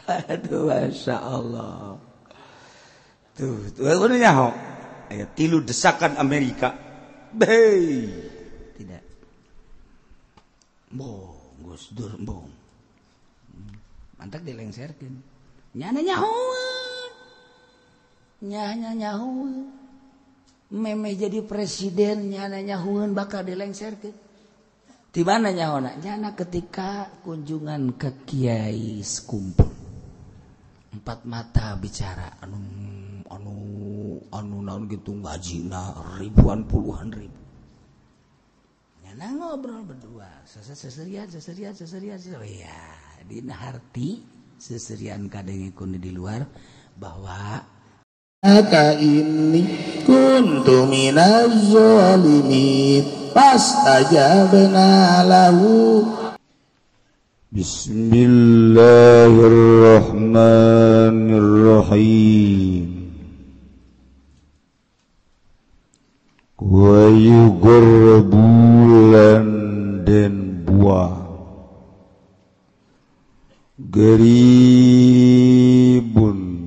Aduh Masya Allah. Tuh, tuh udah nyaho. Ayo tilu desakan Amerika. Bei. Tidak. Bong, Gus Dur bong. Mantak dilengserkeun. Nyana nyahoan. Nyana nyahoan. Meme jadi presiden nyana nyahoan bakal dilengserkeun. Di mana nyahona? Nyana ketika kunjungan ke Kiai Sekumpul. Empat mata bicara anu anu anu naon gitu ngajina ribuan puluhan ribu. Nyana ngobrol berdua, seserian seserian seserian ya, dina harti seserian kadenge kun di luar bahwa ka inni kuntu minaz zalimin fastajabna lahu. Bismillahirrahmanirrahim. Wa yugarbulan den buah geribun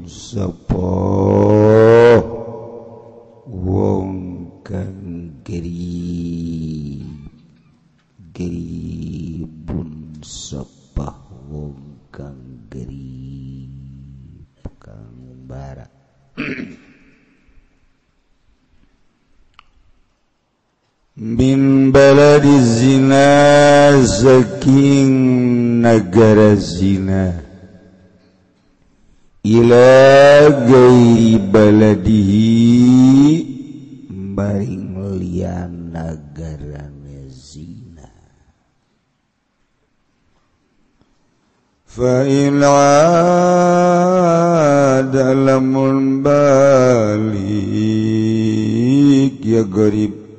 sapa wong kang gerib geribun sapa wong kang gerib kang bara min baladi zina saking negara zina ila gairi baladihi maring lian nagarane zina fa in ada lamun balik ya garib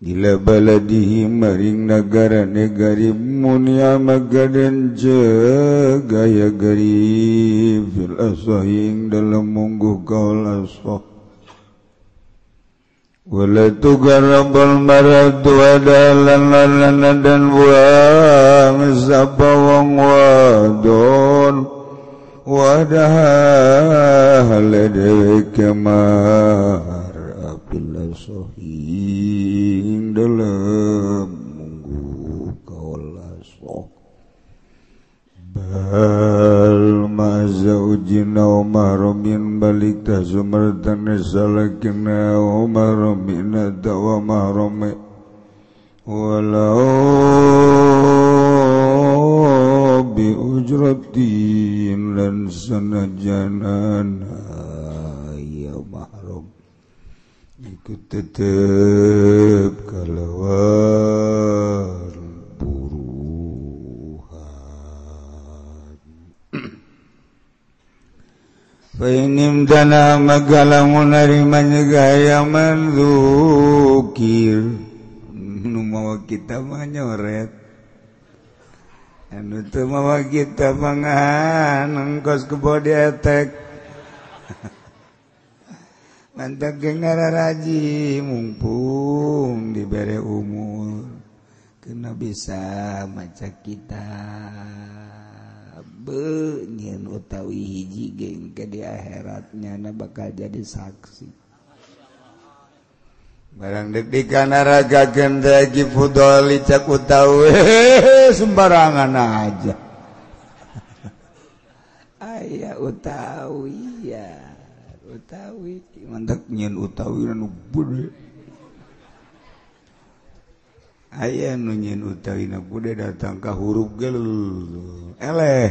ila baladihi maring nagara garib munia magaden jaga ya garib fil asahing dalam mungguh kaul asah wala tugarabal maradu adalan lalan dan buang sapa wong wadon wadah ledewe kemar apil asahing dalam munggu kaula sok bal mazaujina wa mahramin balik tazumartan salakina wa mahramina wa mahrami walau bi ujratin lan sanajanana ya mahram iku tetep kalawan buruhan. Fa inim dana magala munarima nyegaya mandzukir nu mawa kita mah nyoret anu teu mawa kita mah ngan engkos kebo dietek. Mantap gengararaji mumpung dibere umur kena bisa maca kita benyen utawi hiji geng ke di akhiratnya na bakal jadi saksi barang deg-degan naraga gendagi fudoli cak utawi sembarangan aja. Aya utawi ya utawi mantak nyen utawi nu bude aya nu nyen utawi na bude datang ka huruf gel eleh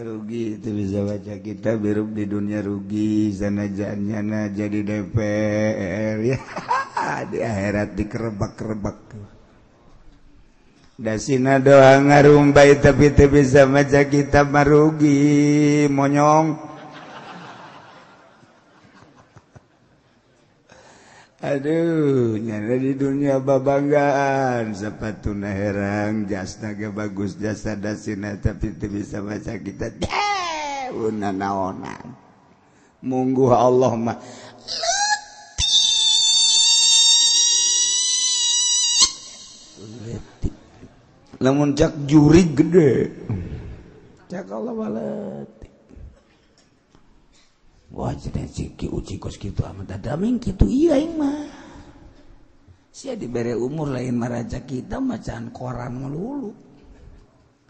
rugi itu bisa baca kita birup di dunia rugi sanajan nyana jadi DPR ya di akhirat dikerebak-kerebak dasina doa ngarumbai tapi teu bisa maca kitab marugi monyong. Aduh nyana di dunia babanggaan sepatuna herang jasna ge bagus jasa dasina tapi teu bisa maca kitab una naonan mungguh Allah mah Lamun cak juri gede. Cak Allah baletik. Wah cenah si Ki Uci kos kitu amat ada ming kitu ieu aing mah. Sia dibere umur lain maraja kita macaan koran melulu.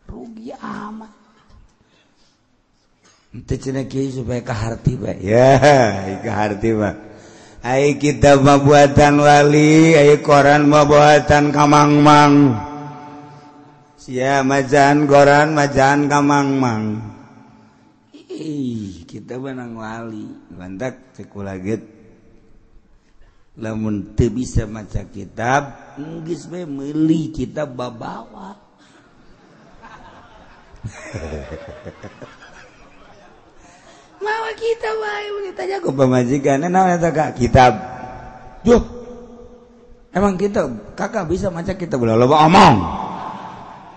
Rugi amat. Ente cenah kiai supaya kaharti bae. Ya, kaharti mah. Ai kita mah buatan wali, ai koran mah buatan kamangmang. Sia macan koran macan kamangmang. Ih, kita benang wali. Mantak cek kula ge lamun teu bisa maca kitab, geus we meuli kitab babawa. Mawa kita bae mun ditanya ku pamajikan, naon eta Kak? Kitab. Duh. Emang kita kakak bisa maca kitab ulah loba omong.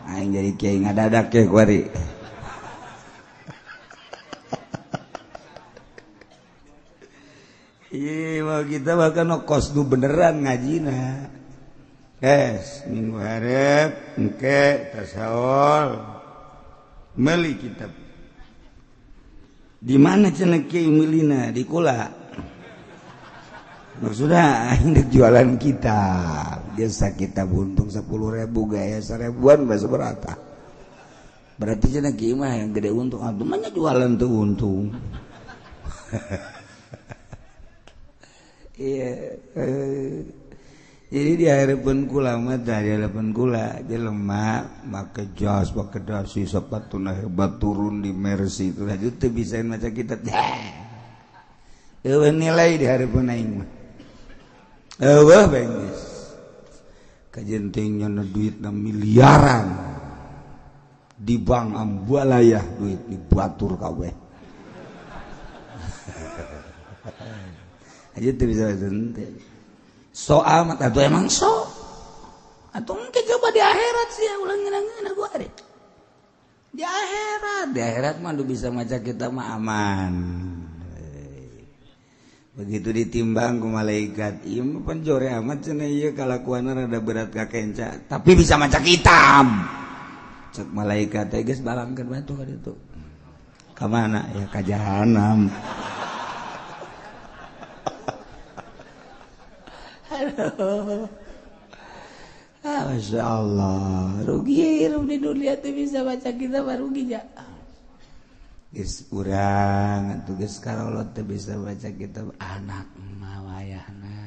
Aing jadi kiai ngadadak ke kuari. Iya, mau kita bahkan kos nu beneran ngajina. Guys, minggu harep engke tasawul meuli kitab. Di mana cenah kiai meulina? Di kula. Maksudnya aing dek jualan kitab. Biasa kita untung 10.000 gaya 1.000-an bahasa berata. Berarti cenah kiai mah yang gede untung. Atuh mah jualan tuh untung. Iya, jadi di harapan kula mah dari harapan kula jelema make jas, make dasi, sepatuna hebat turun di Mercy itu aja teu bisa maca kitab. Eueuh nilai di harapan aing mah. Eueuh bengis. Kajenting nyana duitna miliaran. Di bank ambualayah duit dibatur kabeh. Aja tuh bisa ente. So amat atau emang so atau mungkin coba di akhirat sih ya ulang ngenang gua ada. Di akhirat mah lu bisa maca kita mah aman. Begitu ditimbang ku malaikat, ieu mah penjore amat cenah ieu kalakuanna rada berat ka kenca, tapi bisa maca kitab. Cek malaikat teh geus balangkeun batu ka ditu. Ka mana ya ka jahanam. Aduh. Ah, Masya Allah, rugi hirup di dunia tuh bisa baca kita mah rugi ya. Geus urang atuh geus karolot teu bisa baca kitab anak mah wayahna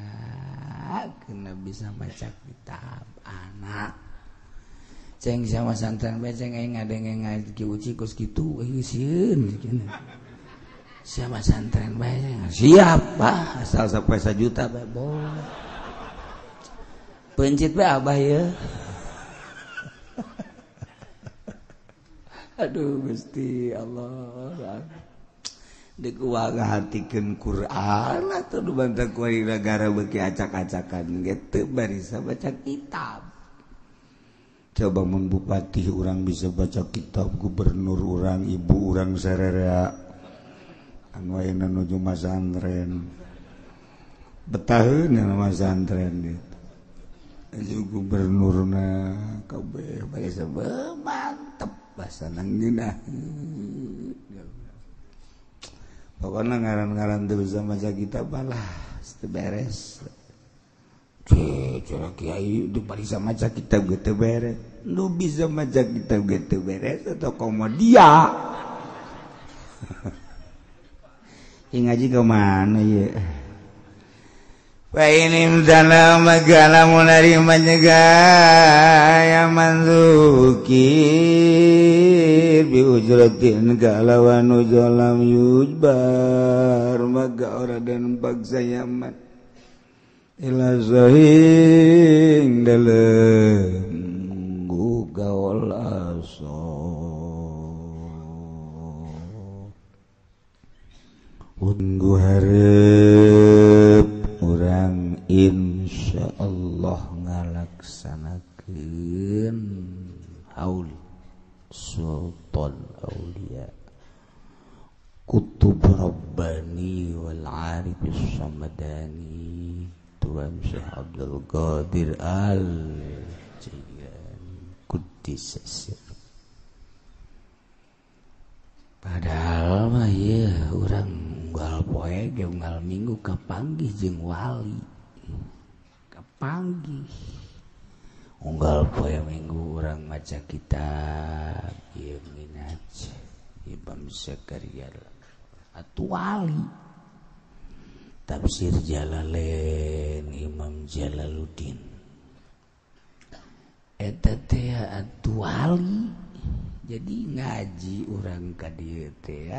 kena bisa baca kitab anak. Ceng sama santren bae ceng aing ngadenge ngaji uci kos kitu euy sieun cenah. Siapa santren bae siap bah asal sampai 1 juta bae boleh. Pencit bae abah ya. Aduh Gusti Allah. Deuk ngahartikeun Quran atuh nu bantah ku negara beuki acak-acakan ge teu barisa baca kitab. Coba mun bupati urang bisa baca kitab, gubernur urang, ibu urang sarerea. Anu ayeuna nuju masantren. Betaheun anu masantren gitu. Aju gubernurna kabeh bari mantep bahasa nanggeunah. Pokona ngaran-ngaran teu bisa maca kitab lah, teu beres. Cara kiai itu bisa maca kitab ge teu beres. Nu bisa maca kitab ge teu beres atau komo dia. Ngaji ke mana ya? Wa ini dana magala munari menyegah ya manzukir bi ujratin galawan ujolam yujbar maga ora dan bagsa yaman ila zahing dalem gugaul aso Unggu hareup urang insyaallah ngalaksanakeun haul Sultan Aulia Kutub Rabbani wal Arif Samadani Tuan Syekh Abdul Qadir Al Jailani. Quddisa sirruh. Padahal mah ieu urang unggal poe ge unggal minggu kapanggih jeung wali. Kapanggih. Unggal poe minggu urang maca kitab ieu Minhaj Imam Zakaria atuh wali. Tafsir Jalalain Imam Jalaluddin. Eta teh atuh wali. Jadi ngaji urang ka dieu teh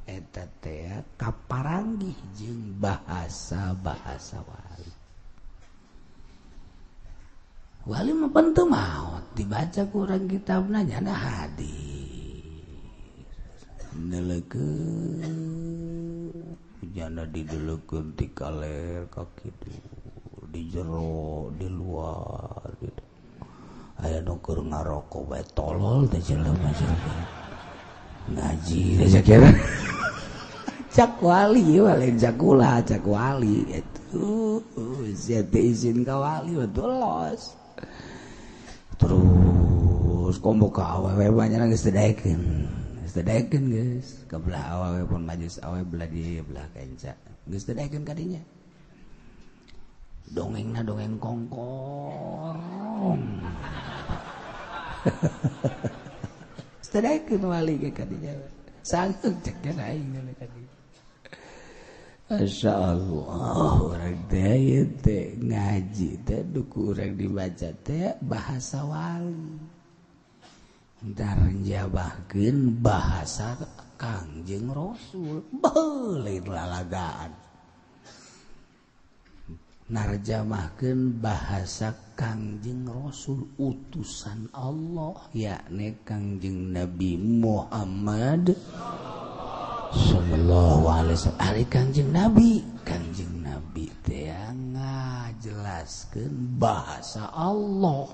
eta teh kaparanggih jeung bahasa-bahasa wali. Wali mah pan teu maot dibaca ku urang kitabna nyana hadir. Nelekeun jana didelekeun ti kaler ka kidul, di jero, di luar gitu. Aya nu keur ngaroko bae tolol teh jelema ngaji teh sakira cak wali lain cak ulah cak wali itu sia teh izin ka wali los terus komo ka awewe banyak geus teu daekeun geus ka belah awewe pun majlis awewe belah dieu belah kenca geus teu daekeun ka dinya dongengna dongeng kongkorong. Sedaikeun wali ge ka dinya. Sanggeuk cek aing ka dinya. Masya Allah, urang teh teh ngaji teh duku urang dibaca teh bahasa wali. Ntar njabahkeun bahasa Kangjeng Rasul. Beuh lalagaan. Narjamahkeun bahasa Kangjeng Rasul utusan Allah yakni Kangjeng Nabi Muhammad sallallahu alaihi wasallam. Ari Kangjeng Nabi teh ngajelaskeun bahasa Allah.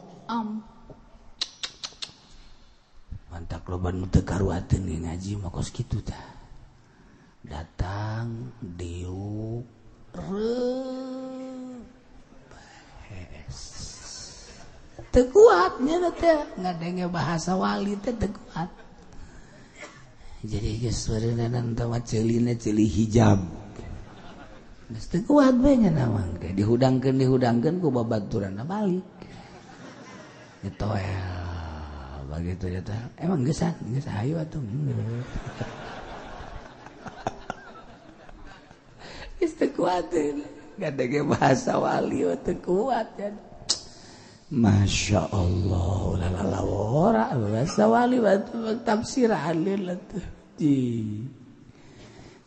Mantak loba nu teu karuateun ngaji mah kos kitu tah. Datang diuk teu kuat nya teh ngadenge bahasa wali teh teu kuat. Jadi geus wareunana teh mah ceulina ceuli hijab. Geus teu kuat bae nya mah teh dihudangkeun ku babaturanna balik. Ditoel begitu ya teh. Emang geusan geus hayu atuh. Geus teu kuat ngadenge bahasa wali teu kuat ya. Masya Allah, lalawara bahasa wali batu tafsiran leulah tuh.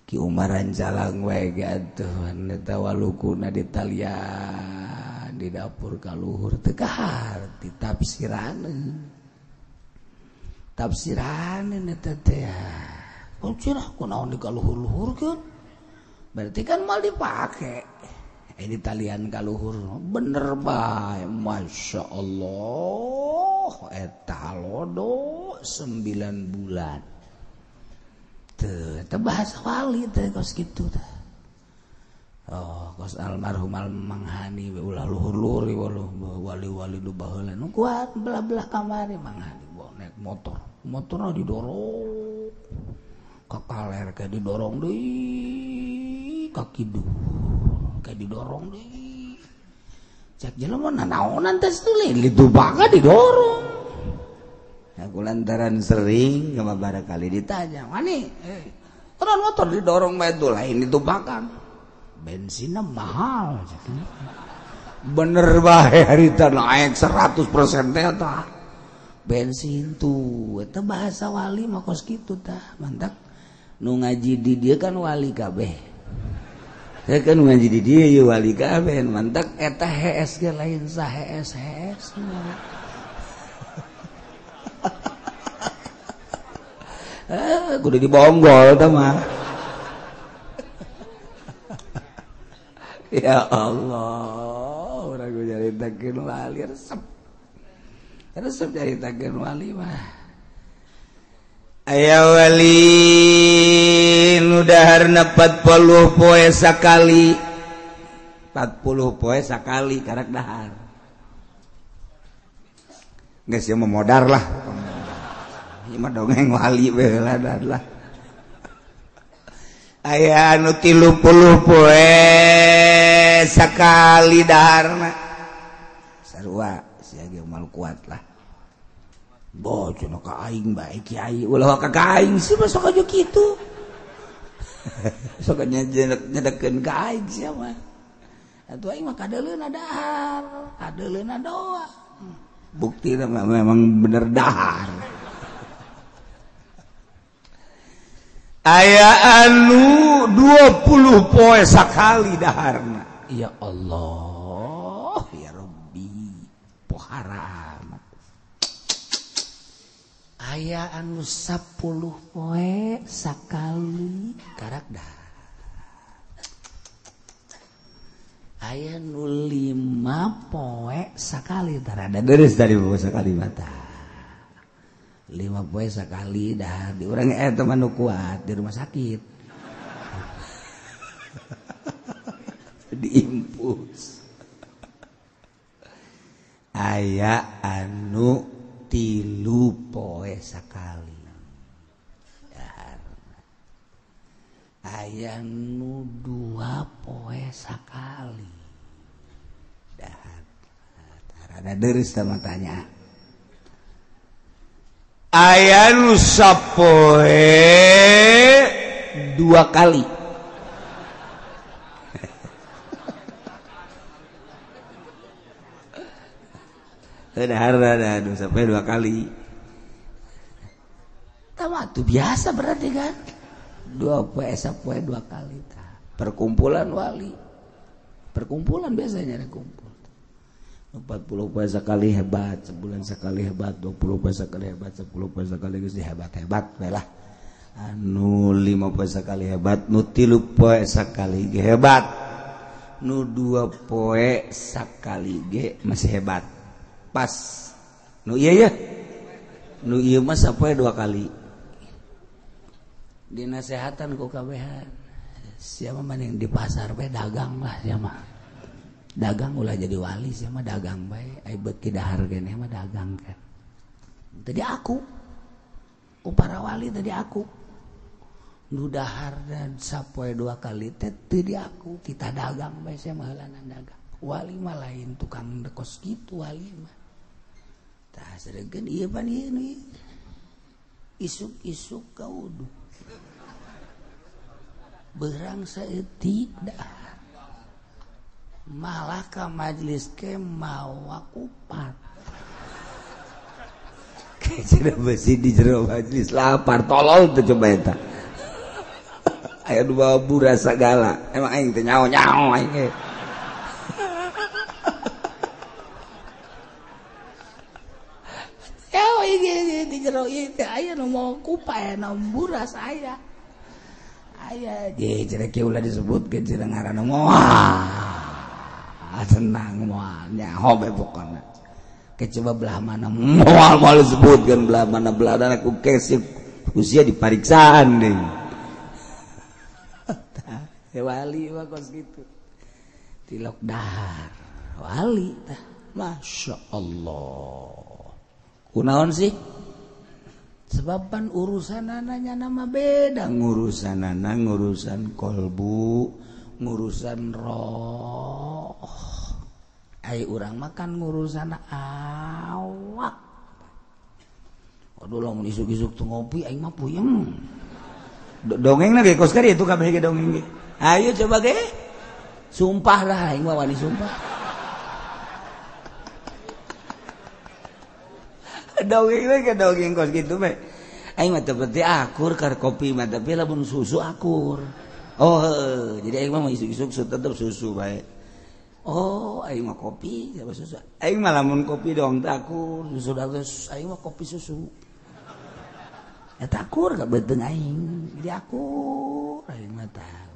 Ki Umaran jalang wae atuh eta walukuna di talian di dapur ka luhur teu kaharti tafsiraneun. Tafsiraneun eta teh. Kuncirah kunaon di kaluhur-luhurkeun? Berarti kan mal dipake. Ini talian kaluhur bener bae Masya Allah eta lodo 9 bulan teu eta bahasa wali teh kos kitu teh. Oh kos almarhum Manghani ulah luhur-luhur wali-wali nu baheula nu kuat belah-belah kamari Manghani naik motor motorna didorong ka kaler ke didorong deui ka kidul kayak didorong deh. Cek jelema nanaonan teh lain itu banget didorong. Aku lantaran sering beberapa kali ditanya, "Wani, orang motor didorong bae tuh lain itu bakang. Bensinnya mahal." Bener bae harita naik 100% teh tah. Bensin tuh eta bahasa wali mah kos kitu tah. Mantak nu ngaji di dieu kan wali kabeh. Ya kan ngaji di dia ya wali kabeh mantak eta HS ge lain sa HS HS. Kudu dibonggol tah mah. Ya Allah, urang nyaritakeun wali resep. Resep nyaritakeun wali mah. Aya wali nu daharna 40 poe sakali. 40 poe sakali karak dahar. Geus ieu mah modar lah. Ieu mah dongeng wali we lah lah. Aya anu 30 poe sakali daharna. Sarua sia ge malu kuat lah. Bo cenah ka aing bae kiai ulah ka aing sih mah sok aja kitu. Sok nyedekeun ka aing sia mah. Atuh aing mah kadeuleuna dahar, kadeuleuna doa. Bukti memang bener dahar. Aya anu 20 poe sakali daharna. Ya Allah, ya Rabbi, pohara amat. Aya anu 10 poe sakali karak dahar. Aya nu 5 poe sakali tarada deres dari poe sakali mata. 5 poe sakali dah di urang eta mah nu kuat di rumah sakit. Diimpus. Aya anu 3 poe sakali. Aya nu 2 poe sakali. Dahar. Tarada deres teh matanya. Aya nu sapoe 2 kali. Dahar ada nu sapoe 2 kali. Tah tuh biasa berarti kan. 2 poe sapoe 2 kali tah. Perkumpulan wali. Perkumpulan biasanya ada kumpul. 40 poe sekali hebat, sebulan sekali hebat, 20 poe sekali hebat, 10 poe sekali geus hebat-hebat we lah. Anu 5 poe sekali hebat, nu 3 poe sekali ge hebat. Nu 2 poe sekali ge masih hebat. Pas. Nu ieu ye. Nu ieu mah sapoe 2 kali. Dinasehatan ku kabehan. Siapa mending di pasar we dagang lah siapa. Dagang ulah jadi wali siapa dagang bae. Ai beuki dahar keneh mah dagang kan. Tadi aku. Ku para wali tadi aku. Nu dahar dan sapoe 2 kali teh teu di aku. Kita dagang bae sia mah heulanan dagang. Wali mah lain tukang dekos kitu wali mah. Tah sedengkeun ieu pan ieu nu isuk-isuk ka wudu. Berang saeutik dahar. Malah ka majelis ke mawa kupat. Kayak besi di jero majelis lapar tolol tuh coba eta. Aya dua buras segala. Emang aing teh nyaho-nyaho aing ge. Ya ieu di jero ieu teh aya nu mawa kupat aya nu buras aya. Aya je cenah kieu ulah disebutkeun cenah ngaranna moal. Senang moal nyaho be pokona. Ke coba belah mana moal moal disebutkeun belah mana belah dana ku kesip usia dipariksaan deui. Tah wali mah kos kitu. Tilok dahar wali tah. Masya Allah. Kunaon sih? Sebaban urusan ananya nama beda, ngurusan anak, ngurusan kolbu, ngurusan roh. Ai urang makan ngurusan awak. Waduh lamun isuk-isuk tuh ngopi aing mah puyeng. Dongeng ge kos kari itu kabeh ge dongeng ge. Ayo coba ge. Sumpah lah aing mah wani sumpah. Dongeng ge dongeng kos kitu we. Aing mah teu penting akur kar kopi mah tapi lamun susu akur. Oh heuh, jadi aing mah isuk-isuk tetep susu bae. Oh, aing mah kopi sama susu. Aing mah lamun kopi dong teu akur, susu terus aing mah kopi susu. Eta akur ka beuteung aing. Jadi akur aing mah tahu.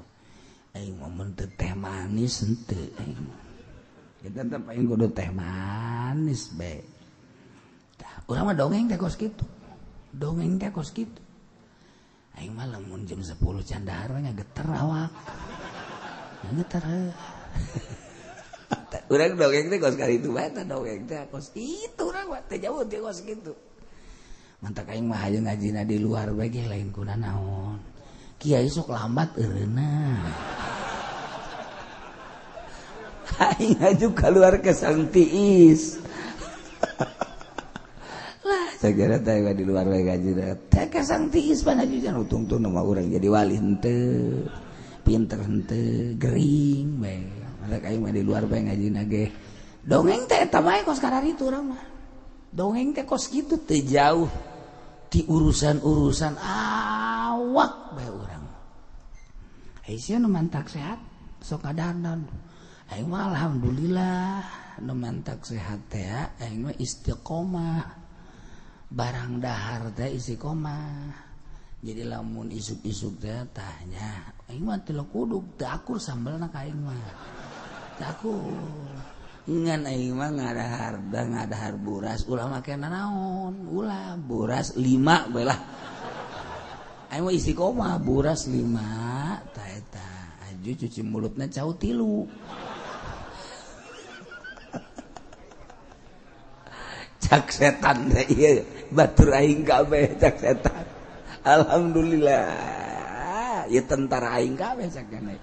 Aing mah mun teu teh manis henteu aing. Kita tetep aing kudu teh manis bae. Tah, urang mah dongeng teh kos kitu. Dongeng teh kos kitu. Aing mah lamun jam 10 can dahar we ngageter awak. Ngageter. Urang dongeng teh kos kali itu bae tah dongeng teh kos kitu urang. mah teu jauh teh kos kitu. Mantak aing mah hayu ngajina di luar bae ge lain kuna naon. Kiai sok lambat eureuna. Aing aju keluar ke Sangtiis. Lah sagara teh di luar bae ngajina. Teh ka Sangtiis pan aju jan tungtung mah urang jadi wali henteu. Pinter henteu, gering bae. Mantak aing mah di luar bae ngajina ge. Dongeng teh eta bae kos kararitu urang mah. Dongeng teh kos kitu teu jauh ti urusan-urusan awak bae urang. Ai sia nu mantak sehat sok ngadandan. Aing mah alhamdulillah nu mantak sehat teh aing mah istiqomah. Barang dahar teh istiqomah. Jadi lamun isuk-isuk teh tah nya aing mah tilok kuduk teu akur sambelna ka aing mah. Teu akur. Ngan aing mah ngadahar da ngadahar buras ulah make nanaon, ulah buras 5 bae lah. Aing mah istiqomah buras 5 tah eta aju cuci mulutna cau 3. Cak setan teh ieu batur aing kabeh cak setan. Alhamdulillah ieu tentara aing kabeh cak kana.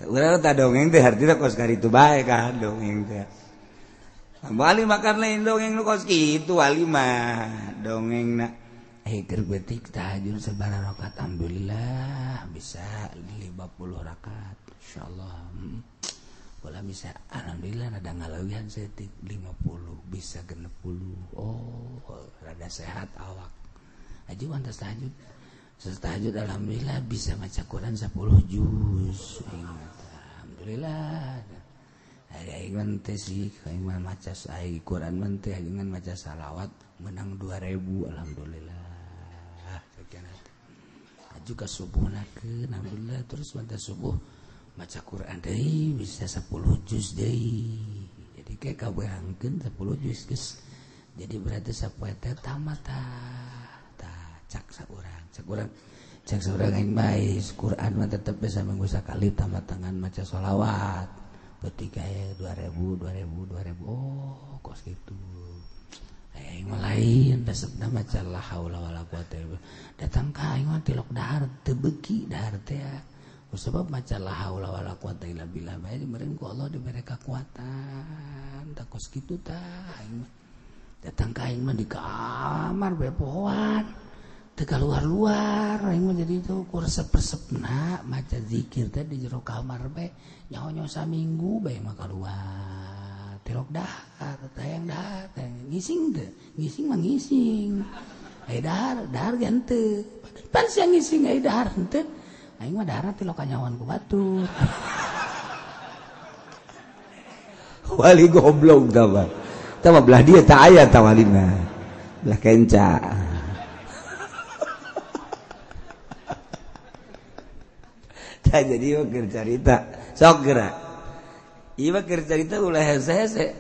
Urang tah dongeng teh hartina kos karitu bae kan dongeng teh. Wali makan lain dongeng nu kos kitu wali mah dongengna. Keur beutik tahajud sabaraha rakaat alhamdulillah bisa 50 rakaat insyaallah. Bola bisa alhamdulillah rada ngaleuwihan saeutik 50 bisa 60. Oh, rada sehat awak. Aju antas tahajud. Tahajud alhamdulillah bisa maca Quran 10 juz. Alhamdulillah. Hari aing teh sih aing mah maca Quran mah teh aing maca salawat menang 2000 alhamdulillah. Sekian aju ka subuhna keun alhamdulillah terus manta subuh maca Quran deui bisa 10 juz deui. Jadi kayak kabeangkeun 10 juz geus. Jadi berarti sapoe teh tamat tah cak saurang cak saurang aing bae Quran mah tetep bisa minggu sakali tamat tangan maca sholawat. Berarti kayak 2000 2000 2000 oh kos kitu. Aing mah lain resepna maca la haula wala quwata illa billah. Datang ka aing mah tilok dahar teu beuki dahar teh. Sebab maca la haula wala quwata illa billah bae diberi ku Allah diberi kekuatan. Tah kos kitu tah aing mah. Datang ka aing mah di kamar bae pohoan. Teu kaluar-luar aing mah jadi itu ku resep-resepna maca zikir teh di jero kamar bae nyaho-nyaho saminggu bae mah kaluar. Tilok dahar, tayang dahar, tayang ngising teh, ngising mah ngising. Ai dahar, dahar ge henteu. Pan sia ngising ai dahar henteu. Aing mah dahar tilok kanyawan ku batur. Wali goblok tah mah. Tah mah belah dia tah aya tah walina. Belah kenca. Tah jadi mah keur carita. Sok geura. Ieu mah keur carita ulah hese-hese.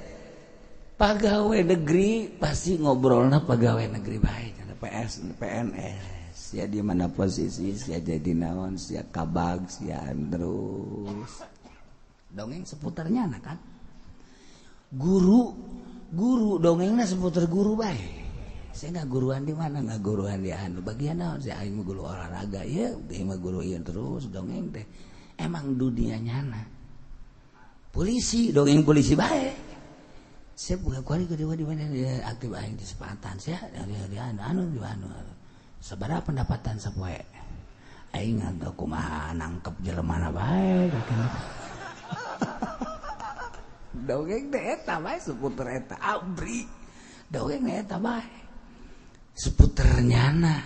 Pagawe negeri pasti ngobrolna pagawe negeri bae cenah PS PNS. Sia di mana posisi, sia jadi naon, sia kabag, sia terus. Dongeng seputarnya anak kan. Guru, guru dongengnya seputar guru bae. Saya nggak guruan di mana, nggak guruan di anu. Bagian naon saya aing mah guru olahraga ya, dia mah guru ieu terus dongeng teh. Emang dunia nyana. Polisi, dongeng polisi bae. Saya buka kuari ke dewa di mana dia aktif aing di Sepatan saya di anu anu di anu. Sabaraha pendapatan sapoe aing nganto kumaha nangkep jelema na bae dongeng teh eta bae seputar eta abri dongeng teh eta bae seputar nyana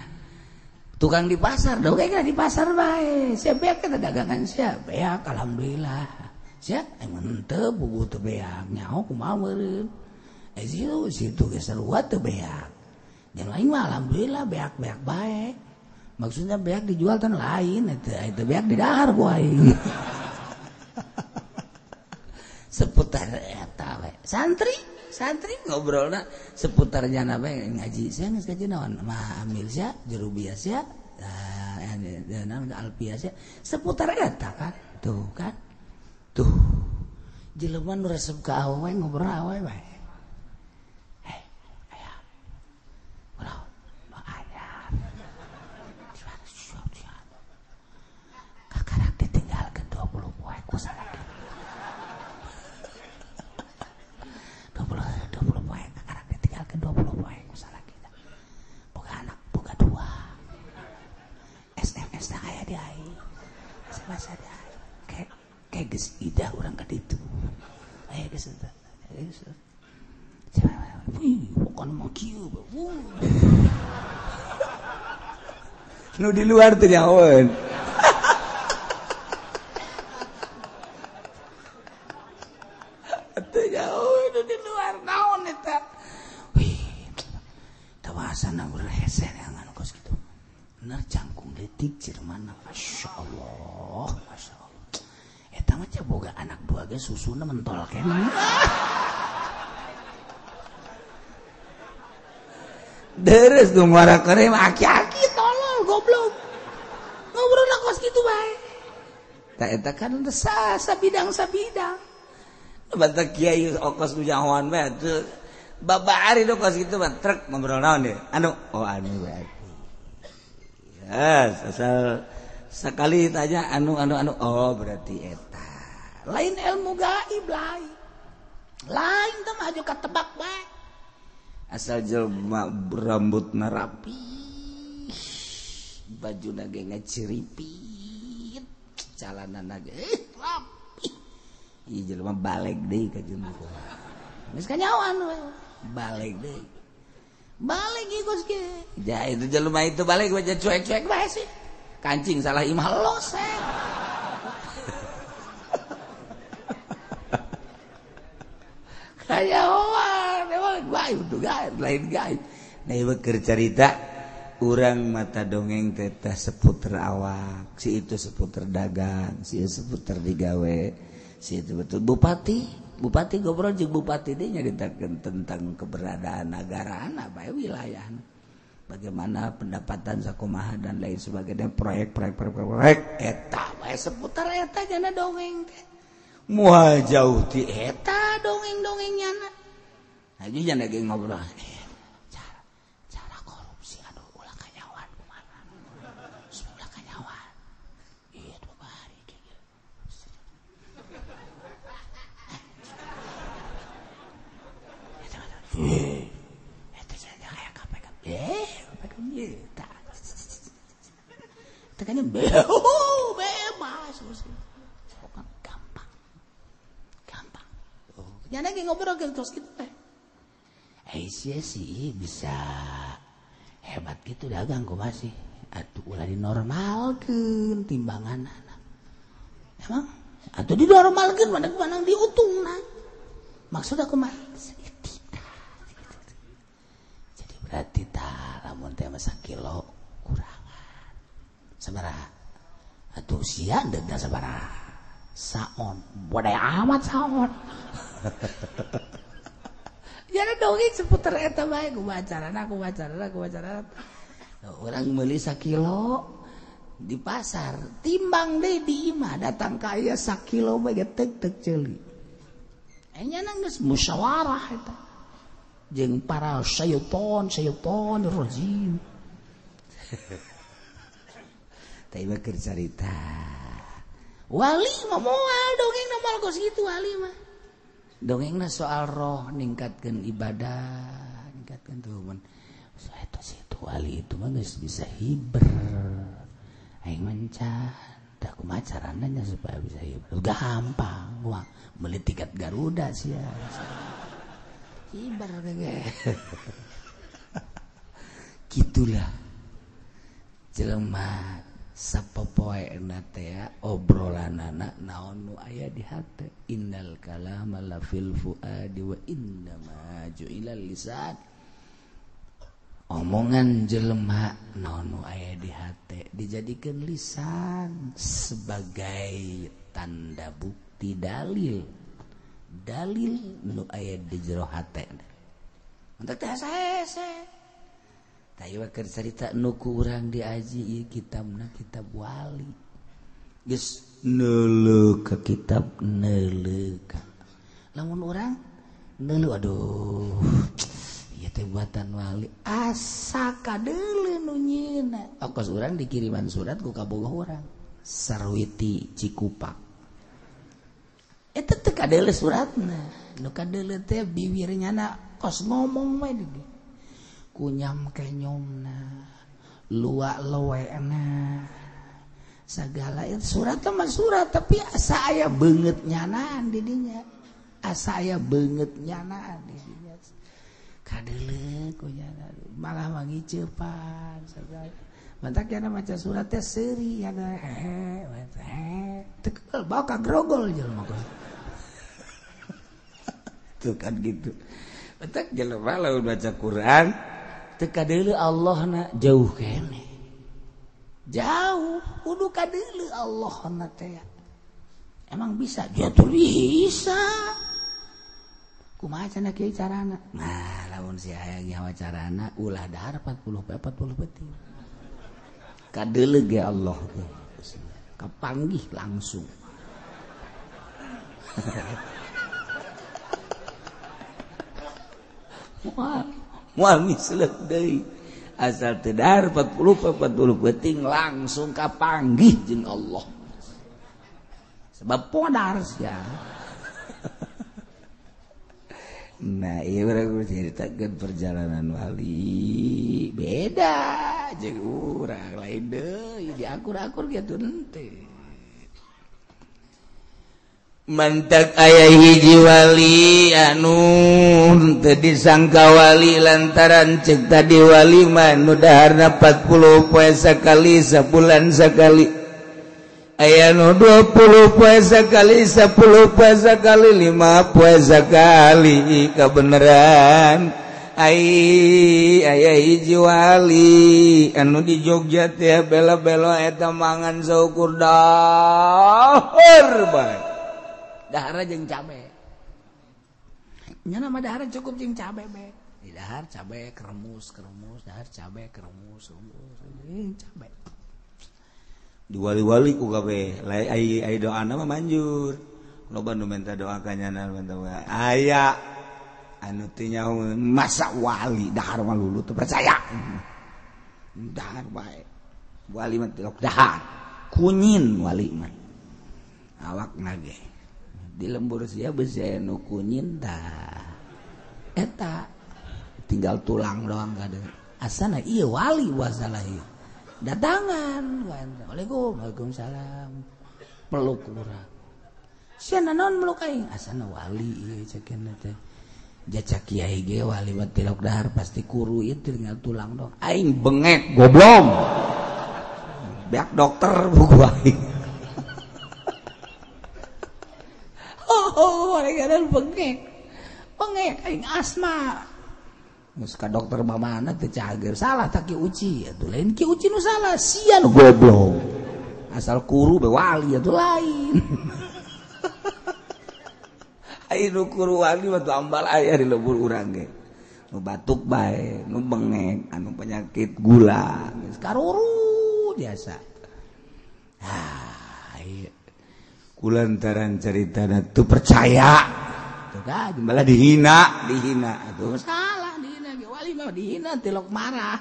tukang di pasar dongeng di pasar bae sia beak eta dagangan sia beak alhamdulillah sia aing henteu bubuh teu beak nyaho kumaha meureun situ situ ge sarua teu beak. Yang lain mah alhamdulillah beak-beak baik. Maksudnya beak dijual tan lain itu beak di dahar ku aing. Seputar eta we. Santri, santri ngobrolna seputar jana bae ngaji. Sia geus ngaji naon? Mah amil sia, jerubia sia, naon alpia sia. Seputar eta kan. Tuh kan. Tuh. Jelema nu resep ka awewe ngobrol awewe bae. geus eta. Wih, bukan mah kieu. Nu di luar teh nyahoeun. Teu nyahoeun nu di luar naon eta. Wih, tawasana hese neangan kos kitu. Bener jangkung leutik cirmana, masyaallah, masyaallah. Eta mah boga anak dua ge susuna mentol keneh. Deres nu ngora kere aki-aki tolol goblok. Ngobrol kos kitu bae. Tah eta kan sabidang-sabidang. Batak kiai okos nu nyahoan bae atuh. Babari nu kos kitu mah trek ngobrol naon deh. Anu oh anu bae. Yes, asal sekali tanya anu anu anu oh berarti eta. Lain ilmu gaib lain. Lain teh mah aju katebak bae. Asal jelma rambutna rapi, bajuna ge ngeciripit, calanana ge rapi. Ieu jelema balik deui ka jelema. Geus kanyawan we. Balik deui. Balik ieu geus ge. Ja itu jelema itu balik bae cuek-cuek bae sih. Kancing salah imah los. Kanyawan gaib tuh gaib lain gaib. Nah ieu keur carita urang mata dongeng teh seputar awak, si itu seputar dagang, si itu seputar digawe, si itu betul bupati, bupati ngobrol jeung bupati deui nyaritakeun tentang keberadaan nagarana bae wilayahna. Bagaimana pendapatan sakumaha dan lain sebagainya, proyek-proyek proyek eta bae seputar eta jana dongeng teh. Moal jauh ti eta dongeng-dongeng nyana. Haji jangan lagi ngobrol. Cara korupsi aduh ulah kanyawan kumaha. Ulah kanyawan. Ieu dua hari kieu. Eta cenah aya KPK. KPK ieu tah. Teh kan bebas. Gampang. Gampang. Jangan lagi ngobrol terus gitu teh. Aisyah sih bisa hebat gitu dagang kok masih atuh ulah dinormalkeun timbangan anak. Emang atuh dinormalkeun mana mana diuntungna. Maksud aku mah tidak. Jadi berarti tah lamun teh mah sakilo kurangan. Sabaraha? Atuh sia deugna sabaraha? Saon. Bodaya amat saon. Jadi dongeng seputar eta bae kumaha carana kumaha carana kumaha carana. Urang meuli sakilo di pasar, timbang deui di imah datang ka aya sakilo bae ge tek-tek ceuli. Enya geus musyawarah eta. Jeung para syaiton, syaiton rajim. Tah ieu keur carita. Wali mah moal dongeng moal kos kitu wali mah. Dongengna soal roh ningkatkeun ibadah, ningkatkeun tuh mun eta situ wali itu mah geus bisa hiber. Aing mencan, tah kumaha carana nya supaya bisa hiber? Gampang, wah beli tiket Garuda sia. Hiber ge. Gitulah. Jelema sapopoena teh obrolanana naon nu aya di hate. Innal kalama la fil fuadi wa innama ju'ilal lisan. Omongan jelema naon nu aya di hate dijadikeun lisan sebagai tanda bukti dalil. Dalil nu aya di jero hate. Untuk teh hese. Tayu keur carita nu ku urang diaji ieu kitabna kitab wali. Geus neuleuh ka kitab neuleuh ka. Lamun urang neuleuh aduh ieu teh buatan wali asa kadeuleu nu nyieuna. Okos urang dikiriman surat ku kabogoh urang Sarwiti Cikupa. Eta teh kadeuleu suratna. Nu kadeuleu teh biwir nyana kos ngomong we di kunyam kenyomna luak lewena segala surat mah surat tapi asa aya beungeut nyanaan di dinya Asa aya beungeut nyana di dinya. Kadeuleu ku nyana malah mangicepan sagala. Mantak nyana maca surat teh seuri nyana hehe teu kebal bawa ka grogol jelema. Tuh kan gitu. Mantak jelema lamun baca Quran teu kadeuleu Allahna jauh keneh. Jauh kudu kadeuleu Allahna teh. Emang bisa? Jatuh bisa. Kumaha cenah kieu carana? Nah, lamun si hayang nyawa carana ulah dahar 40 poe 40 peuting. Kadeuleu ge Allah teh. Kapanggih langsung. Moal misleuk deui. Asal teu dahar 40 poe 40 peuting langsung kapanggih jeung Allah. Sebab podar sia. Nah, iya urang ceritakeun perjalanan wali beda jeung urang lain deui diakur-akur kitu henteu. Mantak aya hiji wali anu teu disangka wali lantaran ceuk tadi wali mah nu daharna 40 poe sakali sabulan sakali. Aya nu 20 poe sakali 10 poe sakali 5 poe sakali kabeneran. Ai aya hiji wali anu di Jogja teh bela-bela eta mangan saukur dahar bae. Dahar jeung cabe. Nya mah dahar cukup jeung cabe bae. Di dahar cabe kremus-kremus, dahar cabe kremus, cabe. Diwali-wali ku kabeh ai ai doana mah manjur loba nu minta doa ka nyana minta aya anu teu nyaho masa wali dahar mah lulu teu percaya dahar bae wali mah tilok dahar kunyin wali mah awak nage di lembur sia beusi aya nu kunyin tah eta tinggal tulang doang kade asana ieu wali wasalah ieu datangan Waalaikum waalaikumsalam peluk urang sia naon meluk aing asana wali ieu cekeun teh jacak kiai ge wali mah tilok dahar pasti kuru ieu tinggal tulang doang aing bengek goblok beak dokter buku aing oh gara-gara bengek bengek aing asma geus ka dokter mamana teu cager salah tak Ki Uci atuh lain Ki Uci nu salah sia nu goblok asal kuru be wali atuh lain ai nu kuru wali mah ambal aya di lembur urang ge nu batuk bae nu bengek anu penyakit gula geus karuru biasa ah ieu kulantaran caritana teu percaya tuh kan malah dihina dihina atuh salah wali mah dihina tilok marah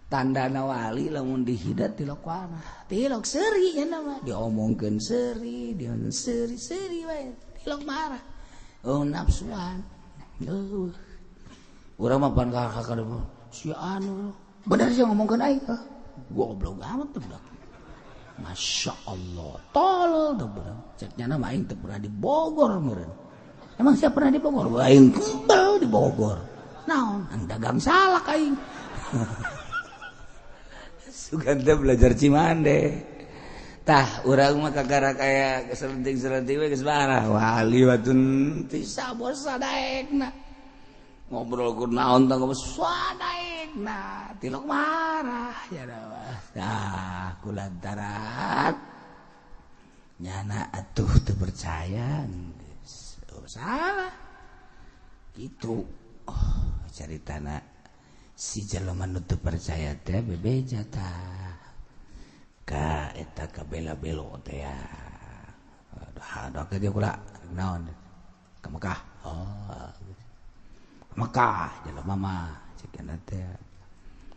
tandana wali lamun dihina tilok marah tilok seuri nya mah diomongkeun seuri diomongkeun seuri seuri wae tilok marah oh nafsuan eueuh urang mah pan ka si anu bener sih ngomongkeun aing goblok amat teh budak Masya Allah tolol teh budak cek nyana mah aing teu pernah di Bogor meureun emang siapa pernah di Bogor aing kebel di Bogor naon ang dagang salak aing suganda belajar Cimande tah urang mah kakara kaya selenting-selenting we geus marah wali watun teu sabor sadaekna ngobrol ku naon tah ngobrol sadaekna tilok marah ya tah kulantaran nyana atuh teu percaya geus salah kitu. Oh, caritana si jelema nu teu percaya teh bebeja tah ka eta ka bela-belo teh ya. Aduh, aduh dia kula naon ka Mekah. Oh, ka Mekah jelema mah ceukna teh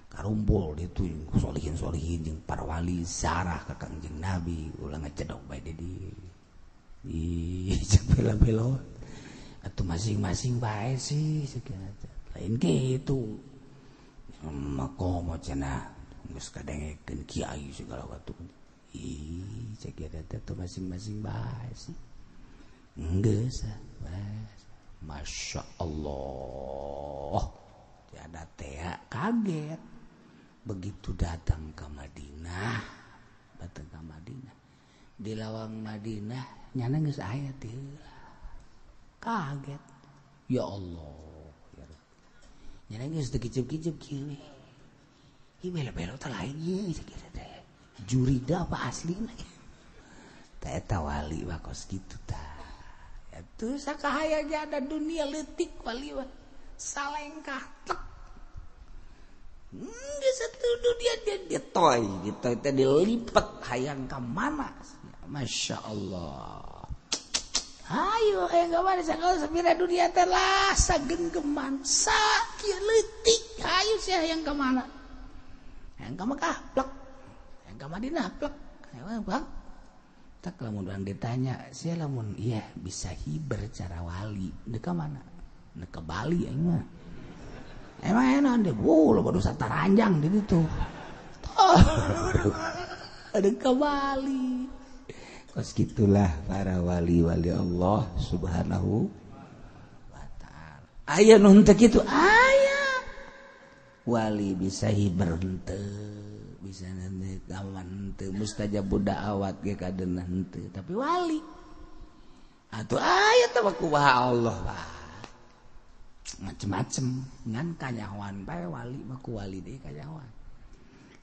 karumpul ditu solihin-solihin jeung para wali zarah ka Kangjeng Nabi ulah ngecedok bae di ih bela-belo atau masing-masing bae sih lain gitu makomo cenah geus kadengekeun kiai segala waktu ih cek eta teh masing-masing bae sih Geus. Masya Allah. Tiada teh kaget. Begitu datang ke Madinah, datang ke Madinah. Di lawang Madinah nyana geus aya teh. Kaget. Ya Allah. Ya Rabbi. Nyana geus teu kicep-kicep kieu. Ieu belo-belo teh lain ieu sakieu teh. Jurida apa aslina? Teh eta wali mah kos kitu tah. Atuh sakahaya ge ada dunia leutik wali mah. Salengkah tek. Geus atuh dunia dia ditoy, ditoy teh dilipet hayang ka mana? Masya Allah. Hayu hayang ka mana sagala sapira dunia teh lah sagenggeman sakieu leutik hayu sia hayang ka mana? Hayang ka Mekah plek. Hayang ka Madinah plek. Hayang plek. Tak lamun urang ditanya, sia lamun iya bisa hiber cara wali, deuk ka mana? Deuk ka Bali aing mah. Emang enak deh, wow, lo baru sataranjang di situ. Deuk ka Bali. Kos gitulah para wali-wali Allah Subhanahu wa ta'ala. Aya nu henteu kitu, aya. Wali bisa hiber henteu. Bisa nanti kawan henteu mustajab da'awat ge kadeuna henteu tapi wali atuh aya teh kumaha Allah bah macem-macem ngan kanyahoan bae wali mah ku wali deui kanyahoan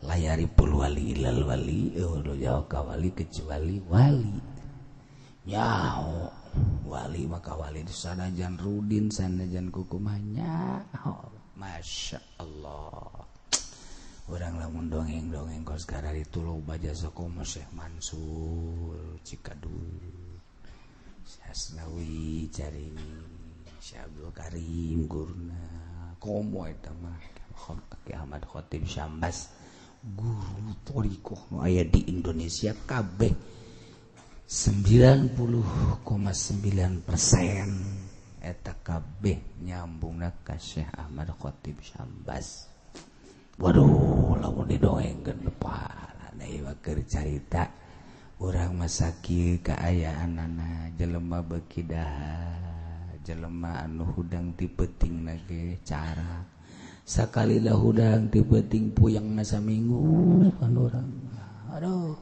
layari pul wali ilal wali eueuh jauh ka wali kecuali wali nyaho wali mah ka wali sanajan rudin sanajan kukumaha nyaho Masya Allah. Orang lamun dongeng-dongeng kos gara itu loba jasa komo Syekh Mansur Cikadut Syekh Asnawi Carini Syekh Abdul Karim guruna komo eta mah Ki Ahmad Khatib Syambas guru thariqah nu aya di Indonesia kabeh 90,9% eta kabeh nyambungna ka Syekh Ahmad Khatib Syambas. Waduh, lamun didongengkeun leparan ieu mah keur carita urang mah sakieu kaayaanana jelema beuki daha jelema anu hudang ti peutingna ge cara sakali lah hudang ti peuting puyengna saminggu kan urang aduh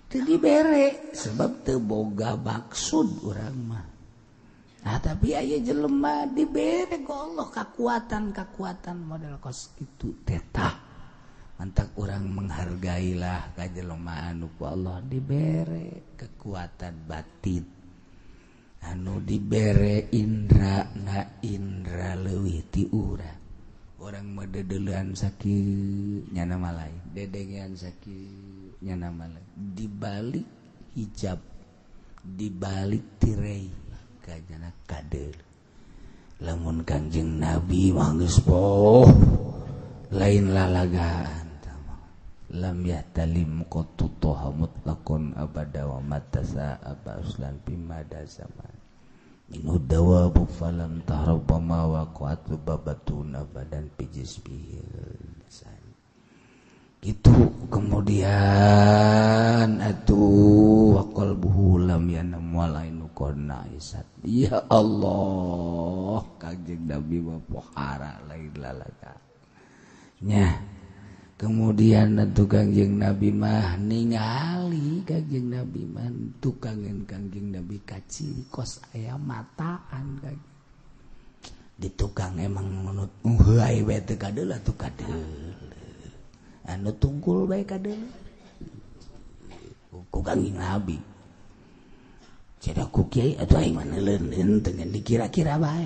teu dibere sebab teu boga maksud urang mah. Nah, tapi aya jelema dibere ku Allah kakuatan-kakuatan model kos kitu tetah. Mantak urang menghargailah ka jelema anu ku Allah dibere kekuatan batin. Anu dibere indra na indra leuwih ti urang. Urang mah dedeulean sakieu nyana mah lain, dedengean sakieu nyana mah lain. Dibalik hijab, dibalik tirai kajana kadeul. Lamun Kangjeng Nabi mah geus poh lain lalagaan lam yahtalim qattu toha mutlaqon abada wa matasa aba uslan bimada zaman minhu dawabu falam tahrab ma waqa'at babatun abadan bijisbihil itu kemudian atuh wa qalbuhu lam yanam walainu qanna isat. Ya Allah, Kangjeng Nabi mah pohara lain lalaga nya. Kemudian atuh Kangjeng Nabi mah ningali Kangjeng Nabi mah tukangeun Kangjeng Nabi kaciri kos aya mataan Kangjeng di tukang emang menut heuay bae teu kadeul atuh kadeul anu tungkul bae kadeul ku Kangjeng Nabi cenah ku kiai atuh aing mah neuleun henteu ngan dikira-kira bae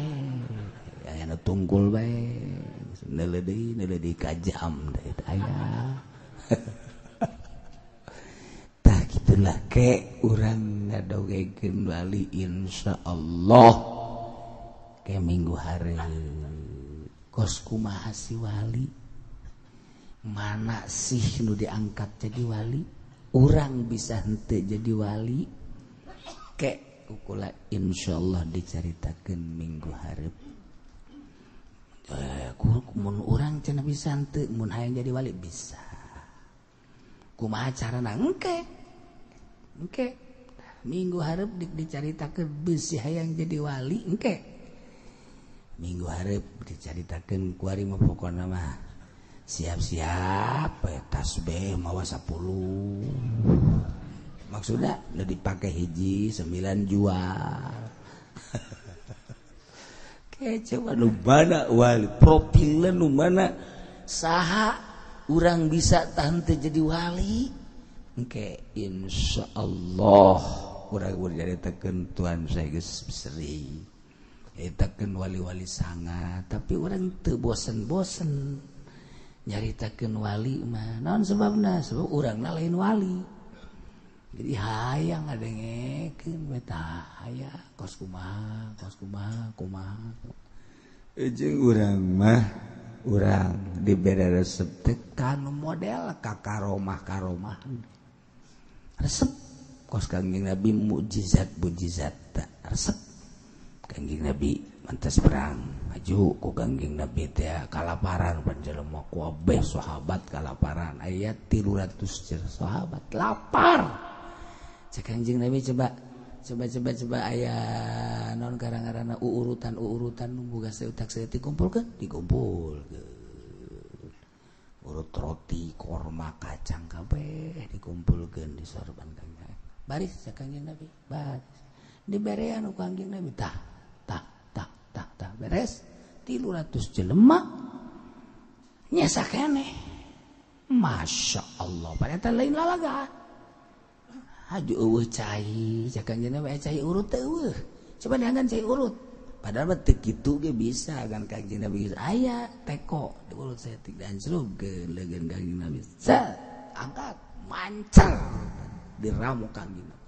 anu tungkul bae neuleuh deui ka jam deui aya. Tah kitulah ke urang ngadongengkeun wali insyaallah ke minggu hareup kos kumaha si wali mana sih nu diangkat jadi wali urang bisa henteu jadi wali ke kukula insyaallah dicaritakeun minggu hareup. Mun urang cenah bisa henteu mun hayang jadi wali bisa kumaha carana engke engke Minggu hareup dicaritakeun bisi hayang jadi wali engke. Minggu hareup dicaritakeun kuari mah pokona mah siap-siap tasbih mawa 10. Maksudnya udah dipakai hiji 9 jual. Kece nu mana wali profilna nu mana saha urang bisa tahan teu jadi wali. Engke insyaallah urang nyaritakeun Tuhan saya geus sering nyaritakeun wali-wali sangat, tapi urang teu bosen-bosen nyaritakeun wali mah. Naon sebabna? Sebab urangna lain wali. Jadi hayang ngadengekeun we tah aya kos kumaha, kos kumaha, kumaha. Jeung urang mah urang dibere resep teh kanu model ka karomah-karomah. Resep kos Kangjeng Nabi mukjizat-mukjizat resep. Kangjeng Nabi mantas perang maju ku Kangjeng Nabi teh kalaparan panjelema ku abeh sahabat kalaparan aya 300 sahabat lapar. Cek Kangjeng Nabi coba aya naon karang-karana uurutan nu boga seutak saeutik dikumpulkeun dikumpulkeun urut roti korma kacang kabeh dikumpulkeun di sorban Kangjeng. Baris cek Kangjeng Nabi baris diberean ku Kangjeng Nabi tah tah tah tah tah beres 300 jelema nyesa keneh. Masya Allah padahal lain lalaga haju eueuh cai cek Kangjeng Nabi cai urut teh eueuh coba dianggan cai urut padahal mah teu kitu ge bisa kan Kangjeng Nabi geus aya teko diurut saeutik dianclugkeun leugeun Kangjeng Nabi set angkat mancer diramu Kangjeng Nabi.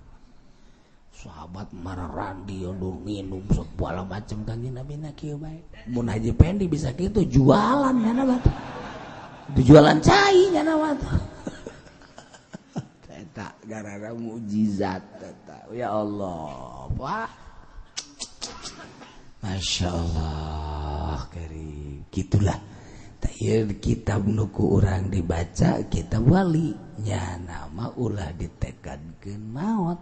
Sahabat mararandi undur minum segala macam Kangjeng Nabi na kieu bae mun Haji Pendi bisa kitu jualan nyana mah jualan cai nyana mah eta gara-gara mukjizat eta ya Allah wah Masya Allah karim gitulah teh kitab nu ku urang dibaca kitab wali nya nama ulah ditekadkeun maot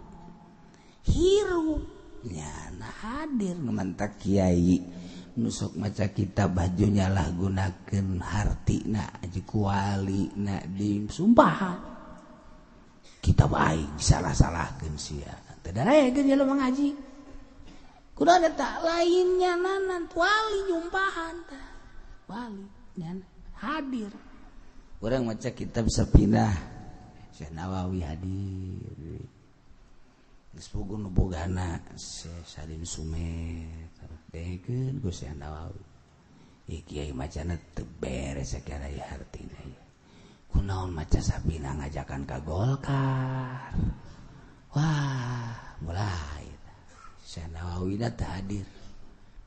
hirup nyana hadir mantak kiai nu sok maca kitab baju nyalah gunakeun hartina jeung kualina disumpahan kitab aing salah-salahkeun sia teu daregeun jelema ngaji kudu eta lain nyana wali nyumpahan tah wali nyana hadir urang maca kitab Safinah Syekh Nawawi hadir geus puguh nu bogana Syekh Salim Sumet dekeun ku Syekh Nawawi ieu kiai macana teu beres sakira ieu hartina ieu kunaon maca Safinah ngajakan ka Golkar wah mulai Syekh Nawawi teu hadir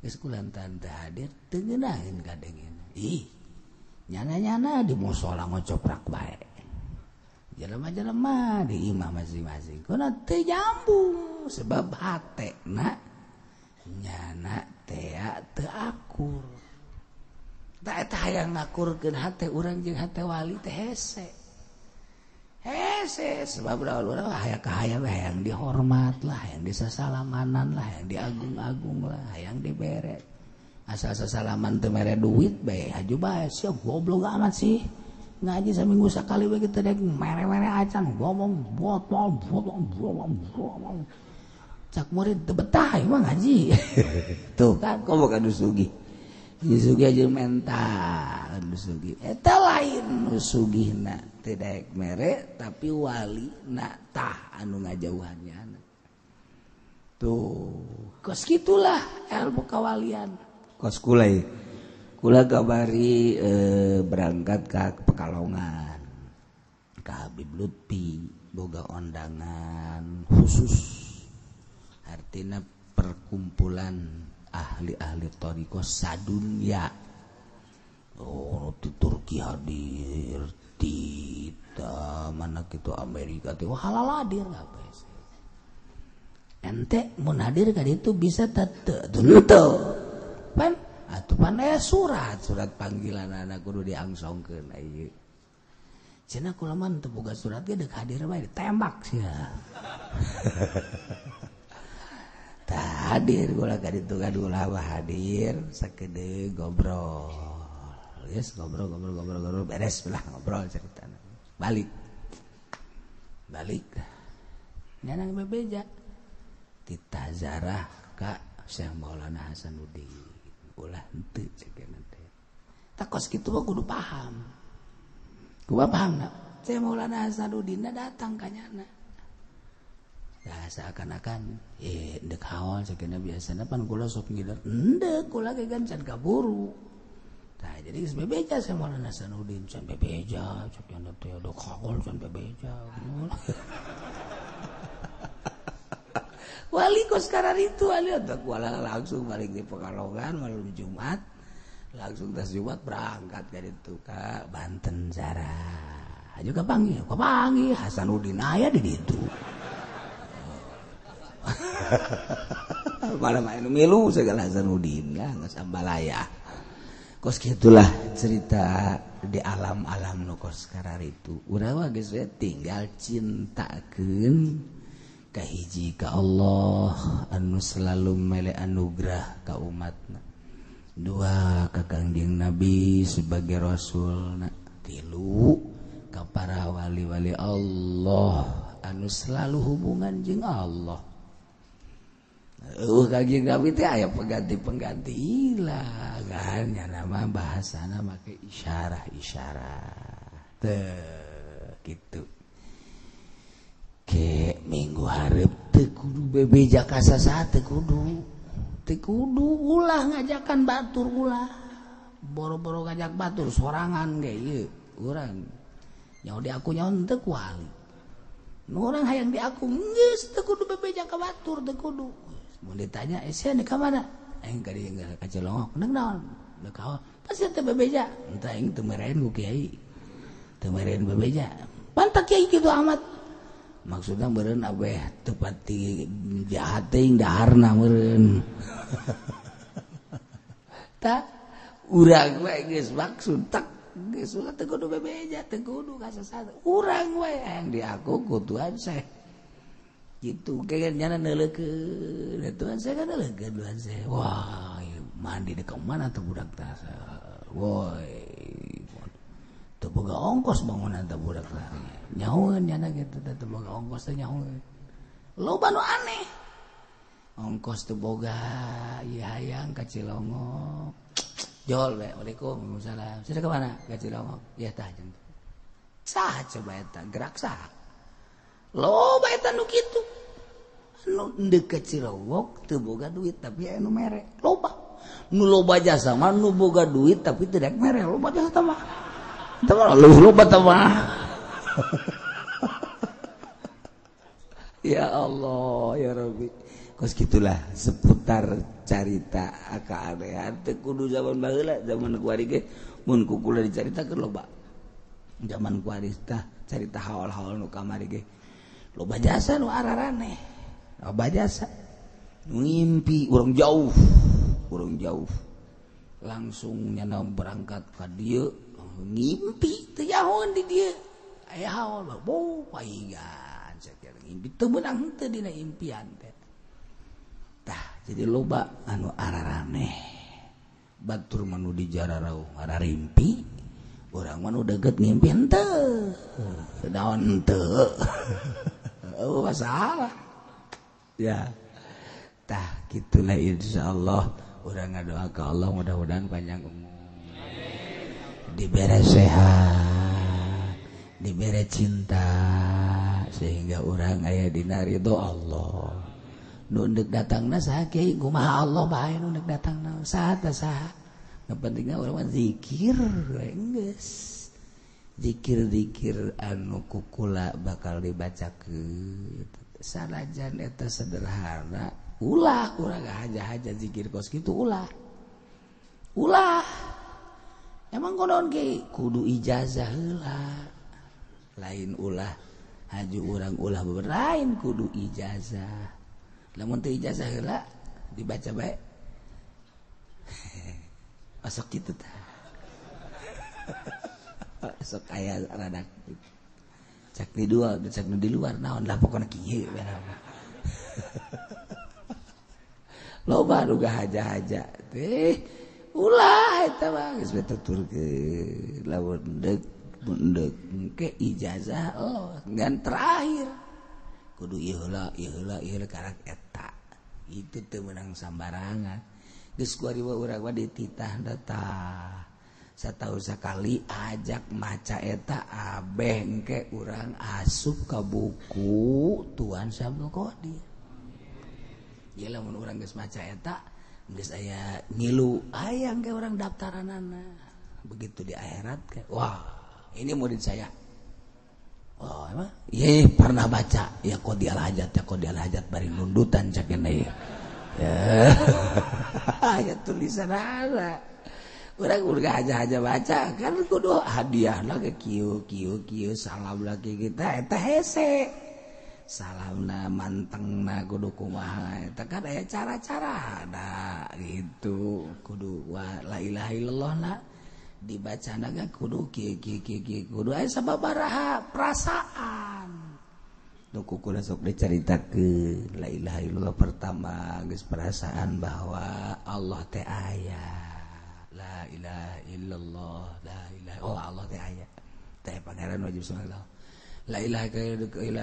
geus kulantaran teu hadir teu ngeunaheun kadengena ih nyana-nyana di musala ngocoprak bae jelema-jelema di imah masing-masing kuna teu nyambung sebab hatena nyana tea teu akur tah eta hayang ngakurkeun hate urang jeung hate wali teh hese hese sebab urang hayang kahayang hayang dihormat lah hayang disasalamanan lah hayang diagung-agung lah hayang dibere asal sasalaman teu mere duit bae haju bae sia goblok amat sih ngaji saminggu sakali we kitu dek mere-mere acan ngomong botol botol botol cak murid teu betah mah ngaji tuh kan komo ka nu sugih nu sugih aja mental nu sugih eta lain nu sugihna teu daek mere tapi wali na tah anu ngajauhannya tuh kos kitulah ilmu kawalian kos kulai kula kabari berangkat ke Pekalongan ke Habib Lutfi boga ondangan khusus artinya perkumpulan ahli-ahli thariqah sadunya. Oh di Turki hadir di mana gitu Amerika teh wah halal hadir kabeh ente mun hadir ka ditu bisa teu teu pan atuh pan aya surat panggilan anak kudu diangsongkeun ieu. Cenah kula mah teu boga surat ge deuk hadir bae ditembak sia. Tah hadir kula ka ditu ka ulah hadir sakedeung ngobrol. Geus ngobrol beres lah ngobrol ceritana. Balik. Balik. Nyana bebeja. Titah zarah ka Syekh Maulana Hasanuddin. Ulah henteu ceuk teh. Tah kos kitu mah kudu paham. Kumaha paham na? Syekh Maulana Hasanuddin datang ka nyana. Ya seakan-akan ndek haol sakeuna biasana pan kula sok ngider. Endek kula ge kan can kaburu. Tah jadi geus bebeja Syekh Maulana Hasanuddin can bebeja cek nyana teh dek haol can bebeja. Wali kos karar itu wali teh kula langsung balik di Pekalongan malam Jumat. Langsung tas Jumat berangkat ka ditu ka Banten Zarah. Juga panggil Hasanuddin aya di ditu. Malam anu milu segala Hasanuddin lah geus ambalaya. Kos kitulah cerita di alam-alam nu kos karar itu. Urang mah geus we tinggal cintakeun ka hiji ka Allah anu selalu mele anugerah ka umatna. Dua ka Kangjeng Nabi sebagai rasulna, tilu ka para wali-wali Allah anu selalu hubungan jeung Allah. Kangjeng Nabi teh aya pengganti-pengganti ilah kan nya nama bahasana make isyarah-isyarah teh kitu. Ke minggu hareup teu kudu bebeja ka sasaha teu kudu. Teu kudu ulah ngajakan batur ulah. Boro-boro ngajak batur sorangan ge ieu urang. Nyaho di aku nyaho teu ku wali. Nu urang hayang di aku geus teu kudu bebeja ka batur teu kudu. Mun ditanya sia deuk ka mana? Aing ka dieu ka Cilongok. Deuk naon? Deuk haol. Pasti teu bebeja. Entah aing teu meren ku kiai. Teu meren bebeja. Pantak kiai kitu amat. Maksudna meureun abeh teu pati jahat teuing daharna meureun. Tah urang we geus maksud tak geus ulah teu kudu bebeja teu kudu kasasar. Urang we hayang diaku ku Tuhan Syekh. Gitu kayaknya nyana neuleukeun Tuhan saya kan neuleukeun Tuhan saya. Wah, mandi di mana tuh budak tah. Woi. Teu boga ongkos bangunan teh budak tah. Nyahoeun nyana kitu teh teu boga ongkos teh nyahoeun. Loba nu aneh. Ongkos teu boga, ieu hayang ka Cilongok. Jol we, Waalaikumsalam. Waalaikumsalam. Sudah ke mana? Ka Cilongok. Ya tah jeung. Saha coba eta gerak saha? Loba eta nu kitu. Anu ndek ka Cilongok teu boga duit tapi aya nu mere. Loba. Nu loba jasa mah nu boga duit tapi teu daek mere. Loba jasa mah. Teu loba teh mah. Ya Allah, ya Rabbi. Kos gitulah seputar carita keanehan teu kudu zaman baheula, zaman kuari ge mun ku kula dicaritakeun loba. Zaman kuari tah carita haol-haol nu kamari ge. Loba jasa nu araraneh. Loba jasa. Nu ngimpi urang jauh, urang jauh. Langsung nyana berangkat ka dieu, ngimpi teu nyahoeun di dieu. Aya haol bo paigan sakieu ngimpi teu meunang henteu dina impian teh. Tah jadi loba anu araraneh. Batur mah nu di jararau ngararimpi, urang mah nu deukeut ngimpi henteu. Naon henteu. Oh masalah. Ya. Tah kitulah insyaallah urang ngadoa ka Allah mudah-mudahan panjang umur. Dibere sehat, dibere cinta sehingga urang aya dina ridho Allah. Nu ndek datangna saha kiai kumaha Allah bae nu ndek datangna saha teh saha. Nu pentingna urang mah zikir we geus. Zikir-zikir anu kukula bakal dibacakeun. Sanajan eta sederhana, ulah urang haja-haja zikir kos kitu ulah. Ulah. Emang konon kiai kudu ijazah heula. Lain ulah haju urang ulah lain kudu ijazah. Lamun teu ijazah heula dibaca bae. Osok kitu tah. Sok aya rada cak di dua, cak di luar naon lah pokona kieu we nama. Loba nu haja-haja teh ulah eta mah geus tuturkeun lamun deuk deuk ke ijazah oh ngan terakhir kudu ieu heula ieu heula ieu heula karak eta itu teu meunang sambarangan geus kuari urang mah dititah tah satahun sakali ajak maca eta abeh engke urang asup ka buku Tuan Syabdul Qadir. Ieu lamun urang geus maca eta geus aya ngilu aya engke urang daftaranana. Begitu di akhirat ke wah ini murid saya. Oh emang ye pernah baca ya qadi al hajat ya qadi al hajat bari nundutan cak ieu. Ya aya tulisan ana. Urang udah aja-aja baca kan kudu hadiah lagi kieu kieu kieu salam lagi kita eta hese salamna mantengna kudu kumaha eta kan aya cara-cara da gitu kudu wa la ilaha illallah na dibacana ge kudu kieu kieu kieu kudu aya sababaraha perasaan nu kudu sok dicaritakeun la ilaha illallah pertama geus perasaan bahwa Allah teh aya. La ilaha illallah, la ilaha. Oh Allah teh aya. Teh pangeran wajib subhanallah. La ilaha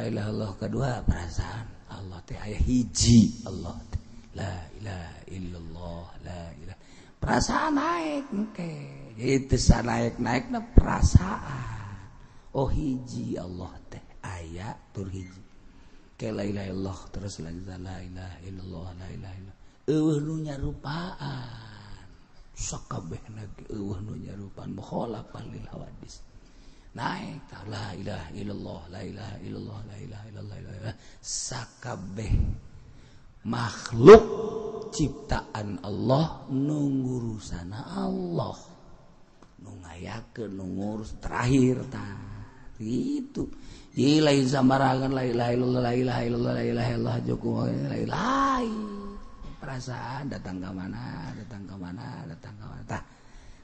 illallah kedua perasaan Allah teh aya hiji Allah teh. La ilaha illallah, la ilaha. Perasaan naik engke. Itu sanaik-naikna perasaan. Oh hiji Allah teh aya tur hiji. Ke la ilaha illallah terus lagi la ilaha illallah, la ilaha illallah. Eueuh nu nyarupaan. Sakabehna ge eueuh nu nyarupaan mukhalafan lil hawadis. Naik tah la ilaha illallah la ilaha illallah la ilaha illallah la ilaha. Sakabeh makhluk ciptaan Allah nu ngurusana Allah. Nu ngayakeun nu ngurus terakhir tah. Gitu. Jadi lain sambarangan la ilaha illallah la ilaha illallah la ilaha illallah jokowi la ilaha. Perasaan datang ke mana, datang ke mana, datang ke mana. Tah,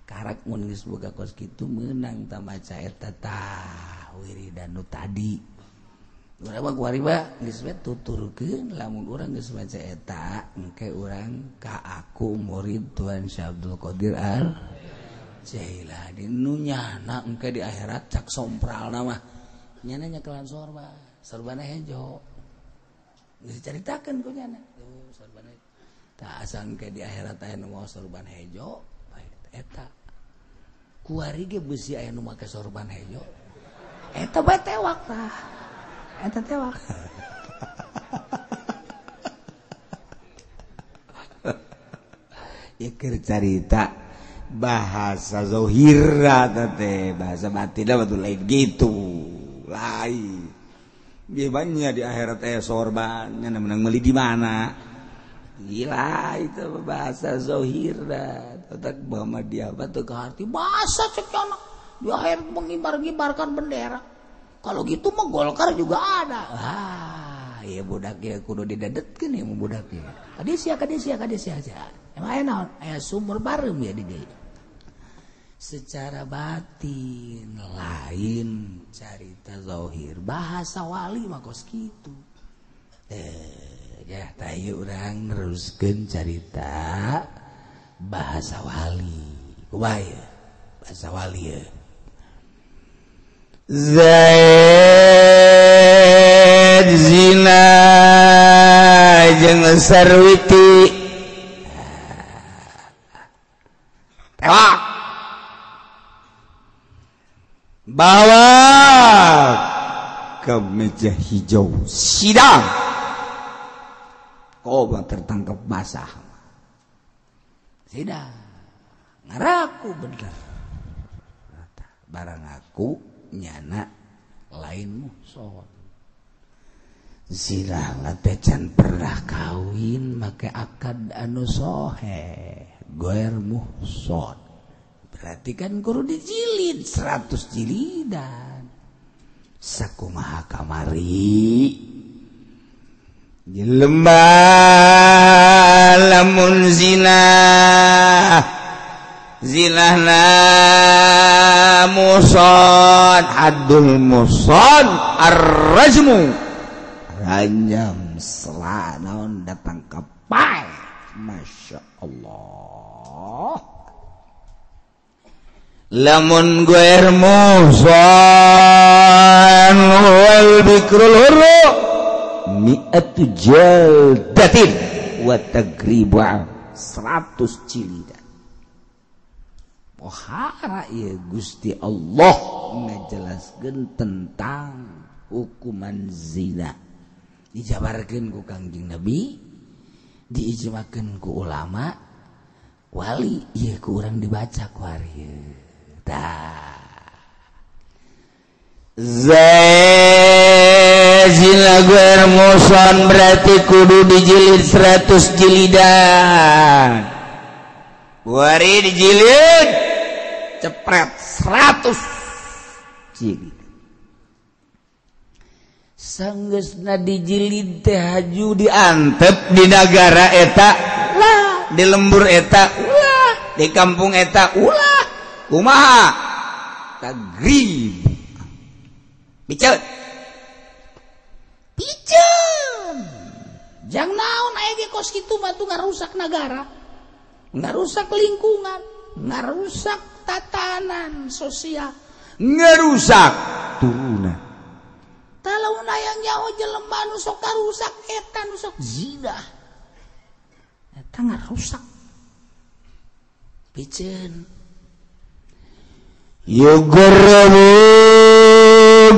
karak mun geus boga kos kitu meunang tah maca eta tah wiridan nu tadi. Urang mah kuari mah geus we tuturkeun lamun urang geus maca eta engke urang ka aku murid Tuan Syabdul Qadir Al Jailani nu nyana engke di akhirat cak sompralna mah. Nyana nyekelan sorban, sorbana hejo. Geus dicaritakeun ku nyana. Tuh sorbana tak asang ke di akhirat aya nu mawa sorban hejo eta kuari ge beusi aya nu make sorban hejo eta bae tewak tah eta tewak. Ieu keur carita bahasa zohirna teh bahasa batinna mah lain gitu lain bieu banyak di akhirat aya sorban nya menang meuli di mana. Gila itu bahasa zohirna tetap Muhammadiyah batu ke hati bahasa cek anak di akhir mengibar-gibarkan bendera kalau gitu mah Golkar juga ada. Ah ya budak ya kudu didedetkeun ya budak ya kadisia kadisia kadisia aja emang aya naon aya sumur barem ya di dieu secara batin lain carita zohir bahasa wali mah kos kitu. Ya tayu urang neruskeun carita bahasa wali. Kumaha ya? Bahasa wali ya. Zaid zina jeung Sarwiti. Tewak. Bawa ke meja hijau sidang. Oh, tertangkap basah. Tidak, ngaraku bener. Barang aku nyana lain muson. Zina teh can pernah kawin make akad anu soheh, goer muhson. Berarti kan kudu dijilid 100 jilidan. Sakumaha kamari? Jelema lamun zina zinahna muson muhsan haddul muhsan ar-rajmu ranyam naon datang ke pae. Masya Allah. Lamun ghair muhsan wal bikrul hurru mi'atu jaldatin wa tagribu 100 jilidan. Pohara ieu Gusti Allah ngajelaskeun tentang hukuman zina. Dijabarkeun ku Kangjeng Nabi, diijmakeun ku ulama, wali ieu ku urang dibaca ku hari ieu. Tah. Zina ghair muhsan berarti kudu dijilid 100 jilidan. Wari dijilid cepret 100 jilid. Sanggeusna dijilid teh haju diantep di nagara eta lah, di lembur eta ulah, di kampung eta ulah. Kumaha? Tagrib. Piceun. Piceun. Jang naon aya ge kos kitu mah tuh ngarusak nagara, ngarusak lingkungan, ngarusak tatanan sosial, ngarusak turunan. Kalau aya nyaho jelema nu sok karusak eta nu sok zina. Eta ngarusak. Piceun. Yugorrabu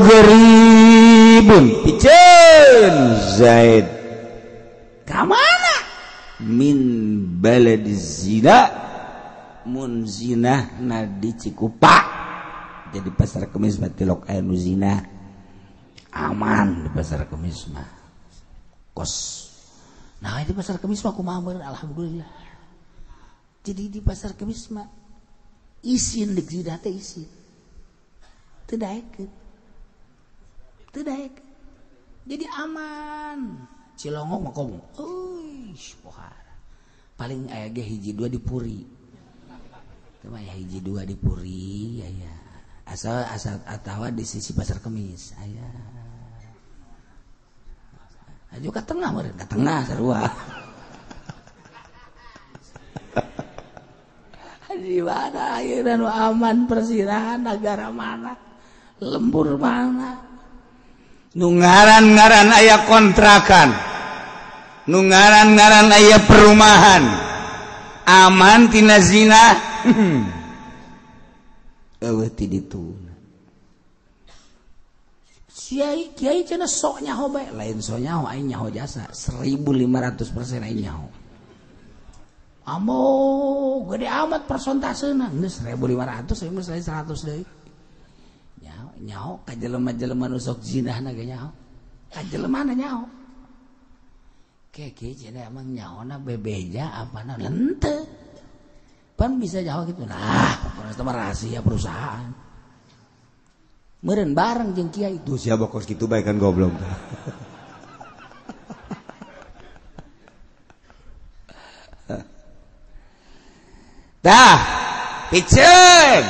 garibun. Piceun Zaid. Ka mana? Min baladi zina mun zina na di Cikupa. Jadi pasar Kemis mah tilok aya nu zina. Aman di pasar Kemis mah. Kos. Nah, di pasar Kemis mah kumaha meureun alhamdulillah. Jadi di pasar Kemis mah isin deuk zina teh isin. Teu daekeun. Teu daekeun. Jadi aman. Cilongok mah komo. Euy, pohara. Paling aya ge hiji dua di Puri. Teu mah aya hiji dua di Puri aya. Asal asal atawa di sisi pasar Kemis aya. Aju ka tengah meureun, ka tengah sarua. Di mana ayeuna nu aman persirahan negara mana? Lembur mana? Nu ngaran-ngaran aya kontrakan, nu ngaran-ngaran aya perumahan, aman tina zina. Eueuh ti ditu. Kiai kiai cenah sok nyaho bae, lain sok nyaho aing nyaho jasa 1500% aing nyaho. Amo gede amat persentasena geus 1500 aing mah 100 deui. Nyaho nyaho ka jelema-jelema nu sok zinahna ge nyaho. Ka jelemana nyaho. Ke cenah emang nyahona bebeja apana lenteu. Pan bisa nyaho gitu. Nah, pokoknya mah rahasia perusahaan. Meureun bareng jeung kiai itu siapa kos kitu bae kan goblok. Tah, piceun.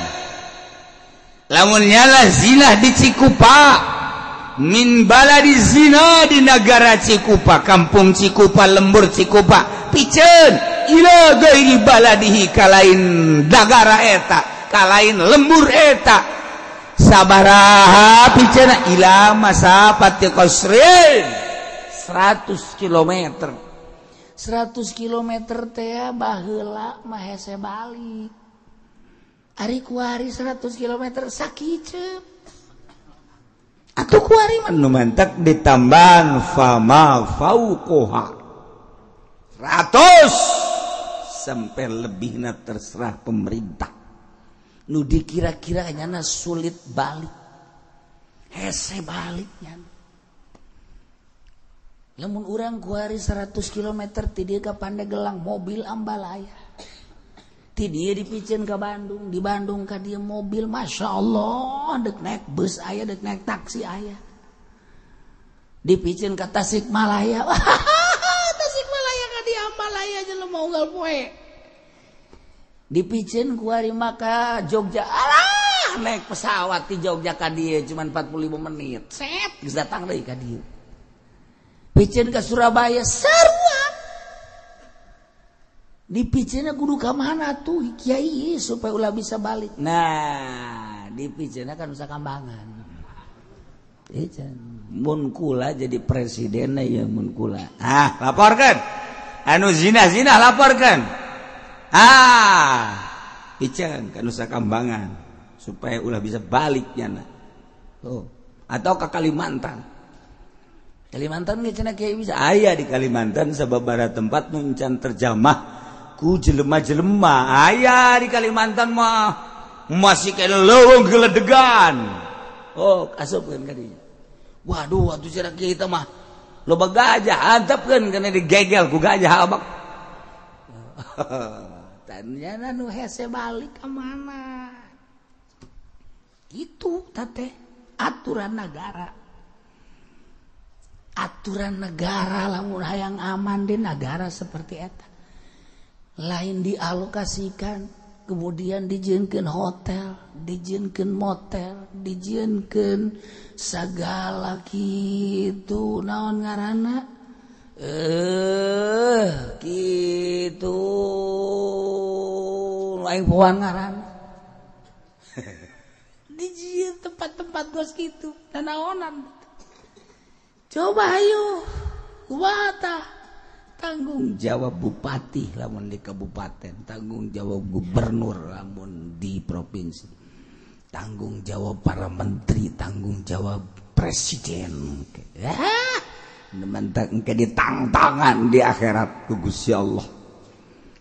Lamun nyala zina di Cikupa, min baladi zina di negara Cikupa, kampung Cikupa, lembur Cikupa, piceun ila gairi baladihi kalain nagara eta, kalain lembur eta. Sabaraha piceuna ila masafati qasrin 100 kilometer. 100 kilometer teh baheula mah hese balik. Ari kuari 100 kilometer sakiceup. Atuh kuari mah nu mantak ditambahan fama fauqoha 100 sampai lebihna terserah pemerintah. Nu dikira-kira nyana sulit balik. Hese balik nyana. Lamun urang kuari 100 km ti dieu ka Pandeglang mobil ambalaya. Ti dieu dipiceun ka Bandung, di Bandung ka dieu mobil Masya Allah, dek naik bus aya, dek naik taksi aya. Dipiceun ka Tasikmalaya. Tasikmalaya ka dieu ambalaya jelema unggal poe. Dipiceun kuari maka Jogja. Alah, Naik pesawat di Jogja ka dieu cuma 45 menit. Set geus datang deui ka dieu. Piceun ka Surabaya sarua. Dipiceunna kudu ka mana tuh kiai supaya ulah bisa balik. Nah, dipiceunna ka Nusa Kambangan. Mun kula jadi presiden ya mun kula. Ah, laporkan. Anu zina-zina laporkan. Ah, piceun ka Nusa Kambangan supaya ulah bisa balik nyana. Tuh, atau ke Kalimantan. Kalimantan ge cenah kiai bisa. Aya di Kalimantan sababaraha tempat nu encan terjamah ku jelema-jelema. Aya di Kalimantan mah masih kena leuweung geledegan. Oh, asupkeun ka dinya. Waduh, atuh cenah kiai teh mah loba gajah, antepkeun kana digegel ku gajah abak. Tanyana nu hese balik ka mana? Itu teh aturan negara. Aturan negara lamun hayang aman di negara seperti eta. Lain dialokasikan, kemudian dijieunkeun hotel, dijieunkeun motel, dijieunkeun sagala kitu naon ngaranna? Kitu aing poan ngaranna. Dijieun tempat-tempat gos kitu, nanaonan. Coba ayo, kumaha tah? Tanggung jawab bupati lamun di kabupaten, tanggung jawab gubernur lamun di provinsi, tanggung jawab para menteri, tanggung jawab presiden. Mentak engke ditangtangan di akhirat ku Gusti Allah.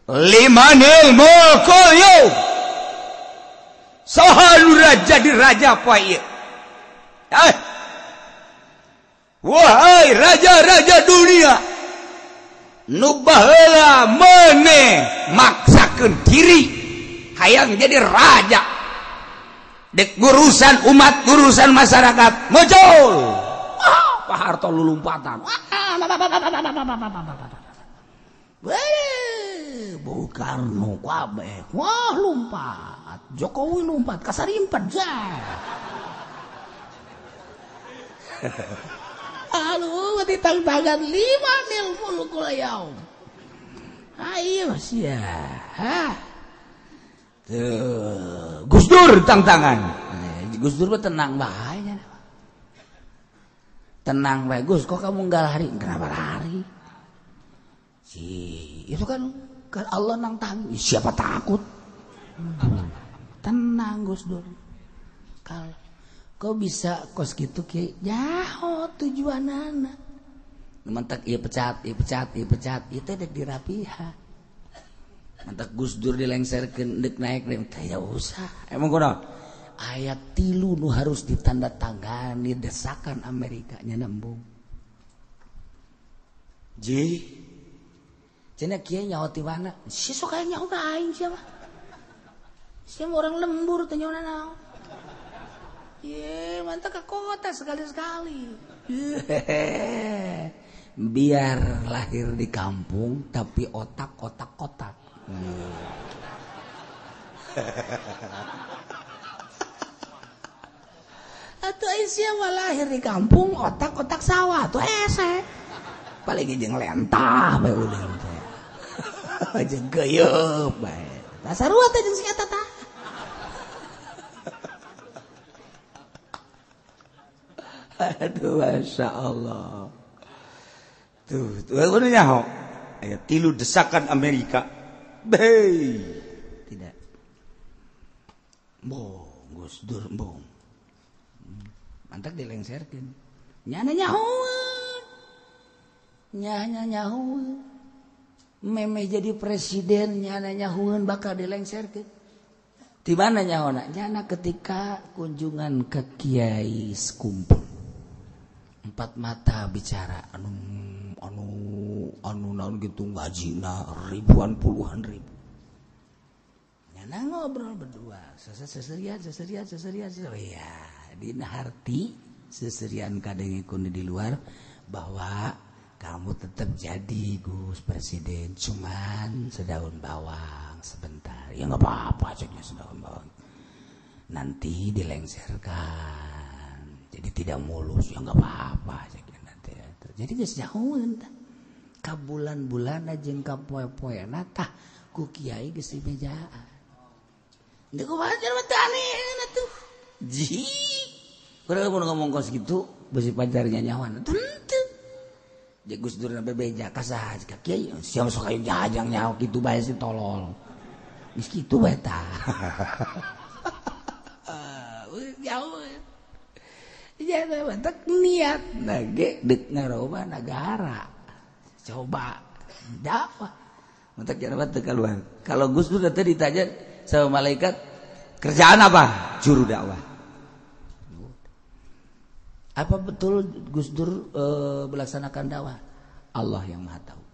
Limanil mulkul yaum. Saha nu raja di raja poe ieu? Wahai raja-raja dunia, nu baheula meuneh maksakeun diri hayang jadi raja dek urusan umat, urusan masyarakat muncul. Pak Harto lulumpatan. Bung Karno kabeh. Wah, lompat. Jokowi lompat, kasarimpet jah. Aduh, ditangtangan 5 mil mulkul yaum. Ayo sia. Hah. Tuh, Gus Dur tangtangan. Gus Dur mah tenang bae nya. Tenang bae Gus, kok kamu enggak lari? Kenapa lari? Si, itu kan Allah nangtang. Siapa takut? Tenang Gus Dur. Kalau kok bisa kos gitu kiai? Jaho tujuanana. Mentak ieu pecat, ieu pecat, ieu pecat, ieu teh dek dirapihan. Mentak Gus Dur dilengserkeun dek naik dek teh ya usah. Emang kunaon? Ayat 3 nu harus ditandatangani desakan Amerika nya nembung. Ji. Cenah kiai nyaho ti mana? Si sok aya nyaho ka aing sia mah. Sia orang lembur teh nyaho naon. Ye, mantap ke kota sekali-sekali. Biar lahir di kampung tapi otak-otak kotak. Atuh sia mah lahir di kampung otak-otak sawah tuh hese. Paling jeung lentah bae uling teh. Jeung geuyeub bae. Tah sarua teh jeung si eta tah. Aduh, Masya Allah. Tuh, tuh, nyaho. Aya 3 desakan Amerika. Bei. Tidak. Bong, Gus Dur, bong. Mantak dilengserkeun. Nyana nyahoeun. Nyana nyahoeun. Meme jadi presiden nyana nyahoeun bakal dilengserkeun. Di mana nyahona? Nyana ketika kunjungan ke Kiai Sekumpul. 4 mata bicara anu anu anu naon gitu ngajina ribuan puluhan ribu. Nyana ngobrol berdua, seserian seserian seserian ya, dina harti seserian kadenge kun di luar bahwa kamu tetap jadi Gus presiden cuman sedaun bawang sebentar. Ya nggak apa-apa ceknya sedaun bawang. Nanti dilengserkan. Jadi tidak mulus, ya enggak apa-apa nanti. Jadi geus jauh tah. Ka bulan-bulan jeung ka poe-poena tah ku kiai geus dibejaan. Deuk wajar mah teh aneh atuh. Ji. Urang mun ngomong kos kitu besi pacarnya nyawan. Teu. Gus Dur sampai beja kasah ka kiai siapa sok ayo jajang nyaho kitu bae si tolol. Geus kitu bae tah. Jauh. Ya mantak niat nage deuk ngarobah nagara. Coba dakwah. Mantak jalan teu keluar. Kalau Gus Dur tadi ditanya sama malaikat, kerjaan apa? Juru dakwah. Apa betul Gus Dur melaksanakan dakwah? Allah yang Maha tahu.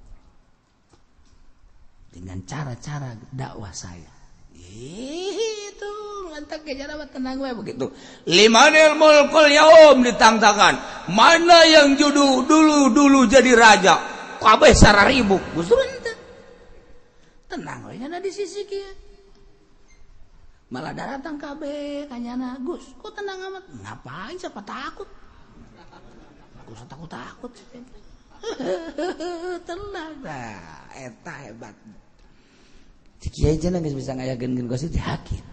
Dengan cara-cara dakwah saya. Itu mantap cara tenang we begitu. Limanil mulkul yaum ditangtangan. Mana yang judu dulu jadi raja? Kabeh sararibuk. Gus Dur henteu. Tenang we nya di sisi kieu. Malah datang kabeh kanyana Gus, kok tenang amat? Ngapain siapa takut? Aku usah takut-takut. Tenang nah, eta hebat. Si kiai cenah geus bisa ngayakeun kos itu yakin.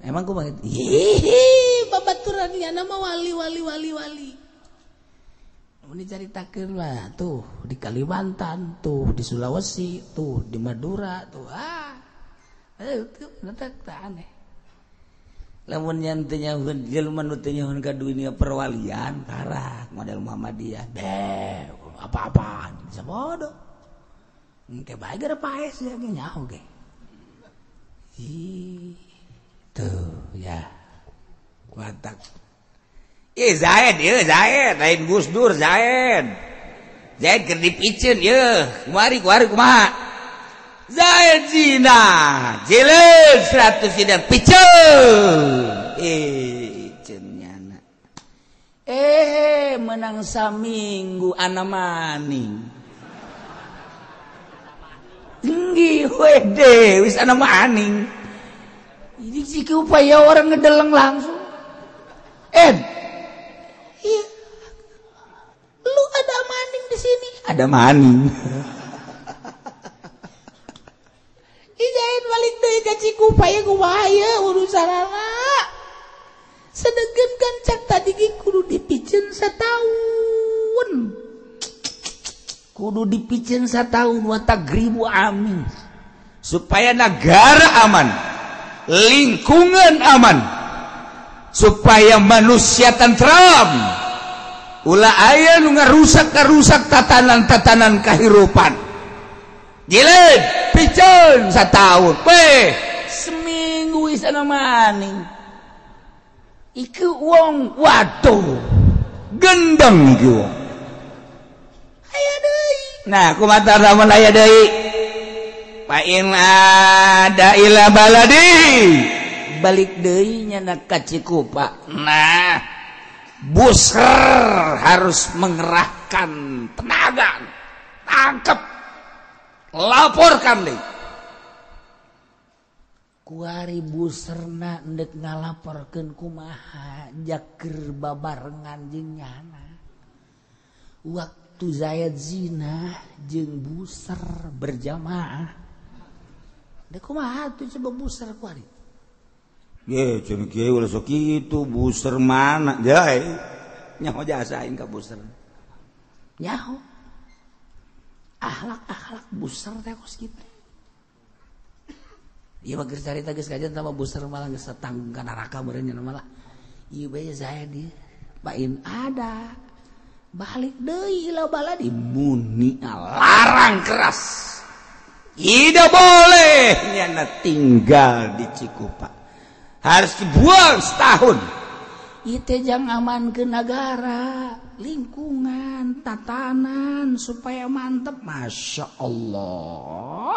Emang ku banget. Hihi, babaturan nyana mah wali wali wali wali. Mun dicaritakeun mah tuh di Kalimantan, tuh di Sulawesi, tuh di Madura, tuh ah. Itu teh aneh. Lamun nya teu nyahoeun jelema nu teu nyahoeun ka dunia perwalian karak model Muhammadiyah be apa-apaan bisa bodoh. Engke bae gara paes ya ge nyaho ge. Ih, tuh ya. Watak. Ih Zaid, ieu Zaid, lain Gus Dur Zaid. Zaid keur dipiceun ieu, kuari kuari kumaha? Zaid zina, jilid 100 sidang piceun. Nyana. Menang saminggu ana maning. Tinggi wede wis ana maning. Ini sih upaya orang ngedeleng langsung. Iya. Lu ada maning di sini. Ada maning. Ijain balik deui ka Cikupa ya kumaha ieu urusanana. Sedengkeun kan cak tadi ge kudu dipiceun sataun. Kudu dipiceun sataun wa tagribu amin. Supaya negara aman, lingkungan aman, supaya manusia tentram. Ulah aya nu ngarusak-ngarusak tatanan-tatanan kahirupan. Jilid piceun satahun weh seminggu wis ana maning. Iku wong waduh gendeng iki wong. Aya deui. Nah kumaha lamun aya deui? Fa in ada ila baladi balik deui nya ka Cikupa. Nah busher harus mengerahkan tenaga, tangkep, laporkan deh. Kuari buserna ndek ngalaporkeun kumaha jaker babarengan jeung nyana. Waktu Zaid zina jeung buser berjamaah. Dek kumaha tuh coba buser kuari. Ye cenah kieu ulah sok kitu buser mana jae. Nyaho jasa aing ka buser. Nyaho. Akhlak-akhlak buser teh kos kitu. Ieu mah geus carita geus kajian sama buser malah geus tanggung ka neraka meureun nya malah. Ieu bae saya dia. Bain ada. Balik deui ila baladi muni larang keras. Tidak boleh nyana tinggal di Cikupa. Harus dibuang setahun. Ieu teh jang aman ke negara, lingkungan, tatanan supaya mantep. Masya Allah.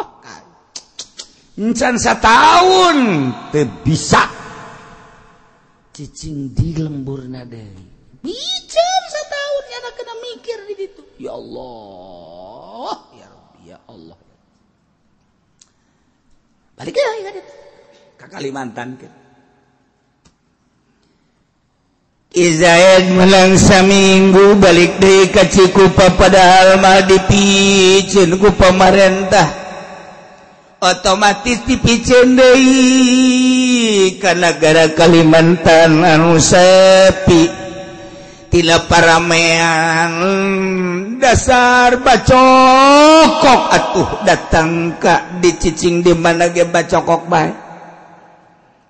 Encan setahun teu bisa. Cicing di lemburna deui. Bican setahun nyana kena mikir di ditu. Ya Allah, ya Rabbi, ya Allah. Balik deui ka ditu. Ka Kalimantan ke. Izaid menang saminggu balik deui ka Cikupa padahal mah dipiceun ku pamarentah. Otomatis dipiceun deui ka nagara Kalimantan anu sepi. Tina paramean dasar bacokok atuh datang ka dicicing di mana ge bacokok bae.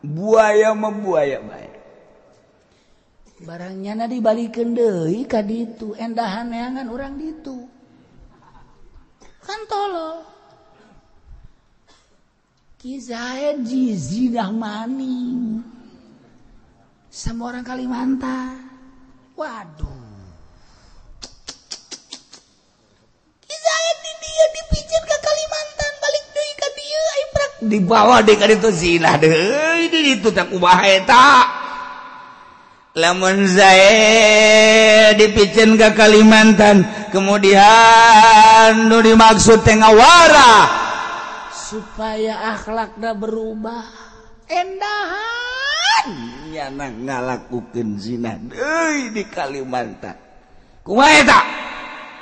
Buaya mah buaya bae. Barangnya na dibalikeun deui ka ditu, endahan neangan urang ditu. Kan tolol. Ki Zaid zinah maning sama orang Kalimantan. Waduh. Ki Zaid di dia dipiceun ka Kalimantan, balik deui ka dieu ai prak dibawa deui ka ditu zinah deui di ditu teh kumaha eta. Lamun Zaid dipiceun ka Kalimantan, kemudian nu dimaksud teh ngawara supaya akhlakna berubah. Endahan nyana ngalakukeun zina deui di Kalimantan. Kumaha eta?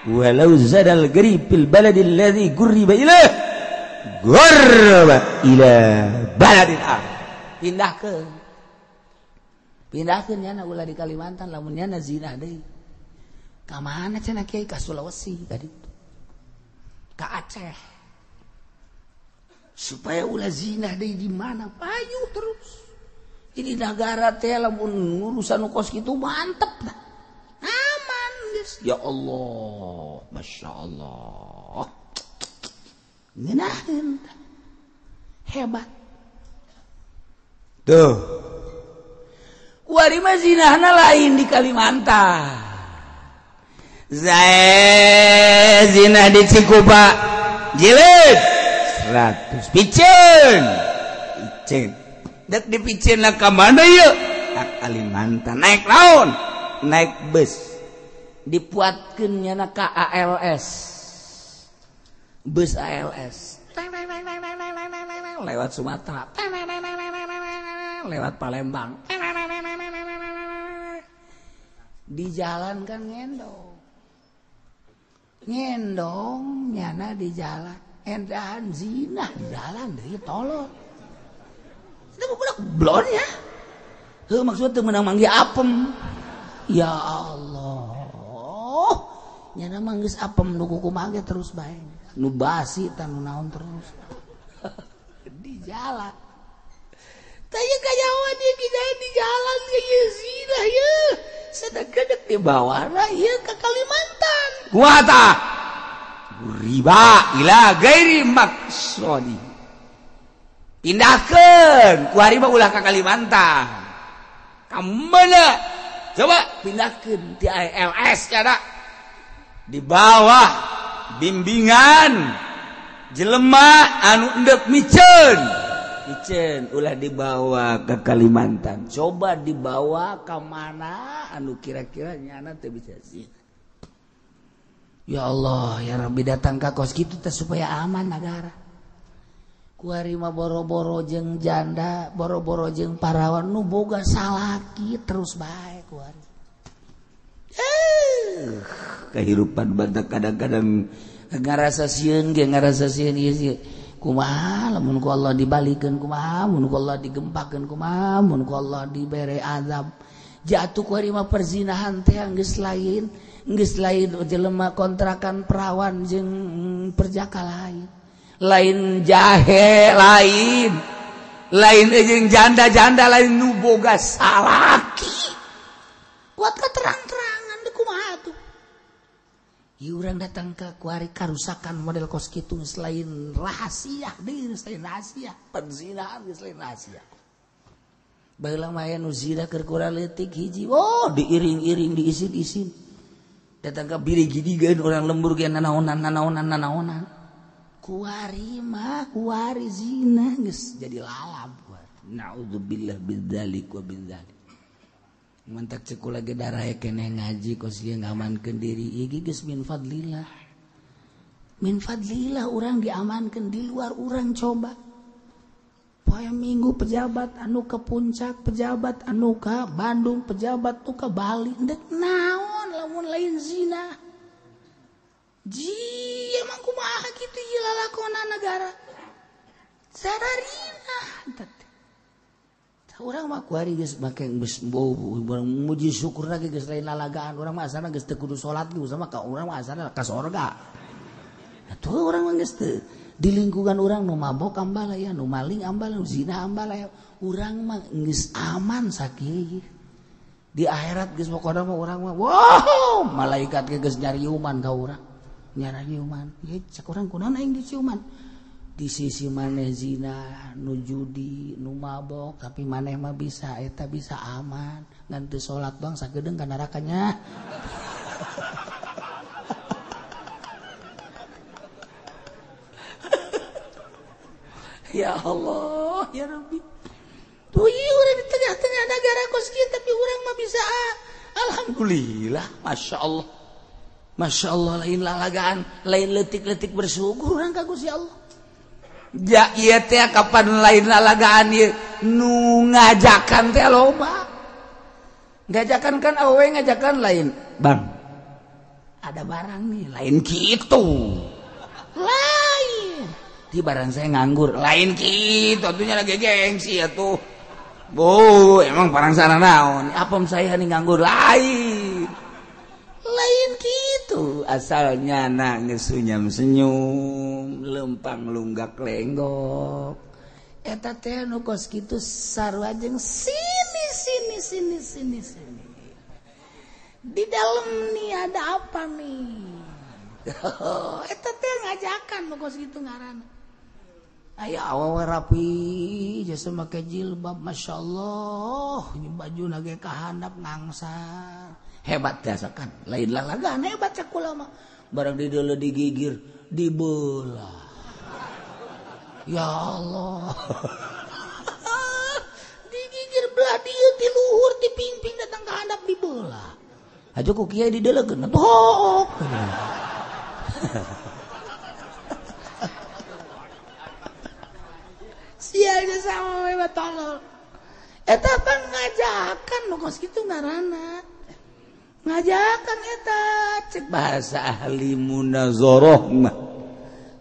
Walau zadal gharib fil baladi alladzi ghurriba ilaih ghurriba ila baladin akhar. Pindahkeun. Pindahkeun nyana ulah di Kalimantan lamun nyana zina deui. Ka mana cenah kiai? Ka Sulawesi ka ditu. Ka Aceh. Supaya ulah zina deui di mana payu terus. Jadi negara teh lamun urusan kos kitu mantep dah. Aman geus. Ya Allah, Masya Allah. Ngeunaheun. Hebat. Tuh. Kuari mah zinahna lain di Kalimantan. Zae zinah di Cikupa jilid 100 piceun. Piceun. Dek dipiceun lah ka mana ieu? Ka Kalimantan. Naik naon? Naik bus. Dipuatkeun nyana ka ALS. Bus ALS. Lewat Sumatera. Lewat Palembang. Di jalan kan ngendong. Ngendong nyana di jalan. Endahan zina di jalan deui tolol. Itu budak blon ya. Heuh maksud teu meunang manggih apem. Ya Allah. Nyana mah geus apem nu kumaha ge terus bae. Nu basi tah nu naon terus. Di jalan. Tah ieu kajawa dia di jalan ge zina ye. Sedek-gedek dibawa ieu ke Kalimantan. Kumaha tah? Riba ila gairi maksodi. Pindahkeun ku hari mah ulah ka Kalimantan. Ka mana? Coba pindahkeun ti ALS kana. Di bawah bimbingan jelema anu endek miceun. Miceun ulah dibawa ke Kalimantan. Coba dibawa ka mana anu kira-kira nyana teu bisa zina. Ya Allah, ya Rabbi datang ka kos kitu teh supaya aman negara. Kuari mah boro-boro jeung janda, boro-boro jeung parawan nu boga salaki terus bae kuari. Kehidupan bantak kadang-kadang ngarasa sieun ge ngarasa sieun ieu. Kumaha lamun ku Allah dibalikeun kumaha, mun ku Allah digempakeun kumaha, mun ku Allah dibere azab. Jatuh kuari mah perzinahan teh geus lain. Geus lain jelema kontrakan perawan jeung perjaka lain. Lain jahe lain. Lain jeung janda-janda lain nu boga salaki. Kuat keterang-terangan deui kumaha tuh. Ieu urang datang ka kuari karusakan model kos kitu selain rahasia deui, selain rahasia, perzinahan geus lain rahasia. Baheula mah aya nu zina keur kurang leutik hiji, oh diiring-iring diisin-isin. Datang ke bilik gidigeun orang lembur ge nanaonan nanaonan nanaonan. Kuari mah kuari zina geus jadi lalap. Naudzubillah bidzalik wa bidzalik. Mantak ceuk kula ge darah keneh ngaji kos ieu ngamankeun diri ieu geus min fadlillah. Min fadlillah urang diamankeun di luar urang coba. Poe Minggu pejabat anu ke Puncak, pejabat anu ka Bandung, pejabat nu ka Bali. Ndek naon lamun lain zina. Ji emang kumaha kitu ieu lalakona negara. Sararina teh. Urang mah kuari geus make geus muji syukur lagi geus lain lalagaan. Urang mah asalna geus teu kudu salat ge sama ka urang mah asalna ka sorga. Atuh urang mah geus teu di lingkungan urang nu mabok ambalaya, nu maling ambalaya, nu zina ambalaya. Urang mah geus aman sakieu. Di akhirat geus pokona mah urang mah wow, malaikat ge geus nyariuman ka urang. Nyariuman. Ieu cek urang kunaon aing diciuman. Di sisi maneh zina, nu judi, nu mabok, tapi maneh mah bisa eta bisa aman. Ngan teu salat bang sagedeung ka nerakanya. Ya Allah, ya Rabbi. Tuh ieu urang di tengah-tengah negara kos kieu tapi urang mah bisa ah. Alhamdulillah, Masya Allah. Masya Allah lain lalagaan, lain letik-letik bersyukur urang ka Gusti Allah. Ja ieu teh kapan lain lalagaan ieu nu ngajakan teh loba. Ngajakan kan awewe ngajakan lain, Bang. Ada barang nih, lain kitu. Lain. Di barang saya nganggur, lain kitu atunya lagi gengsi atuh. Bu, emang barang sana naon? Apem saya nih nganggur, lain. Lain kitu, asalnya nangis senyum-senyum, lempang lunggak lenggok. Eta teh nu kos kitu sarua jeung sini sini sini sini sini. Di dalam nih ada apa nih? Eta teh ngajakan nu kos kitu ngaranna. Aya awewe rapi jasa make jilbab, Masya Allah, baju nage kahandap ngangsar. Hebat jasa kan, lain lalagaan hebat cek kula mah. Barang dideuleu digigir, dibelah. Ya Allah. Digigir belah dieu ti luhur ti pingping datang ka handap dibelah. Hajo ku kiai dideleukeun atuh. Sia sama we tolol. Eta pan ngajakan nu kos kitu ngaranna. Ngajakan eta cek bahasa ahli munazarah mah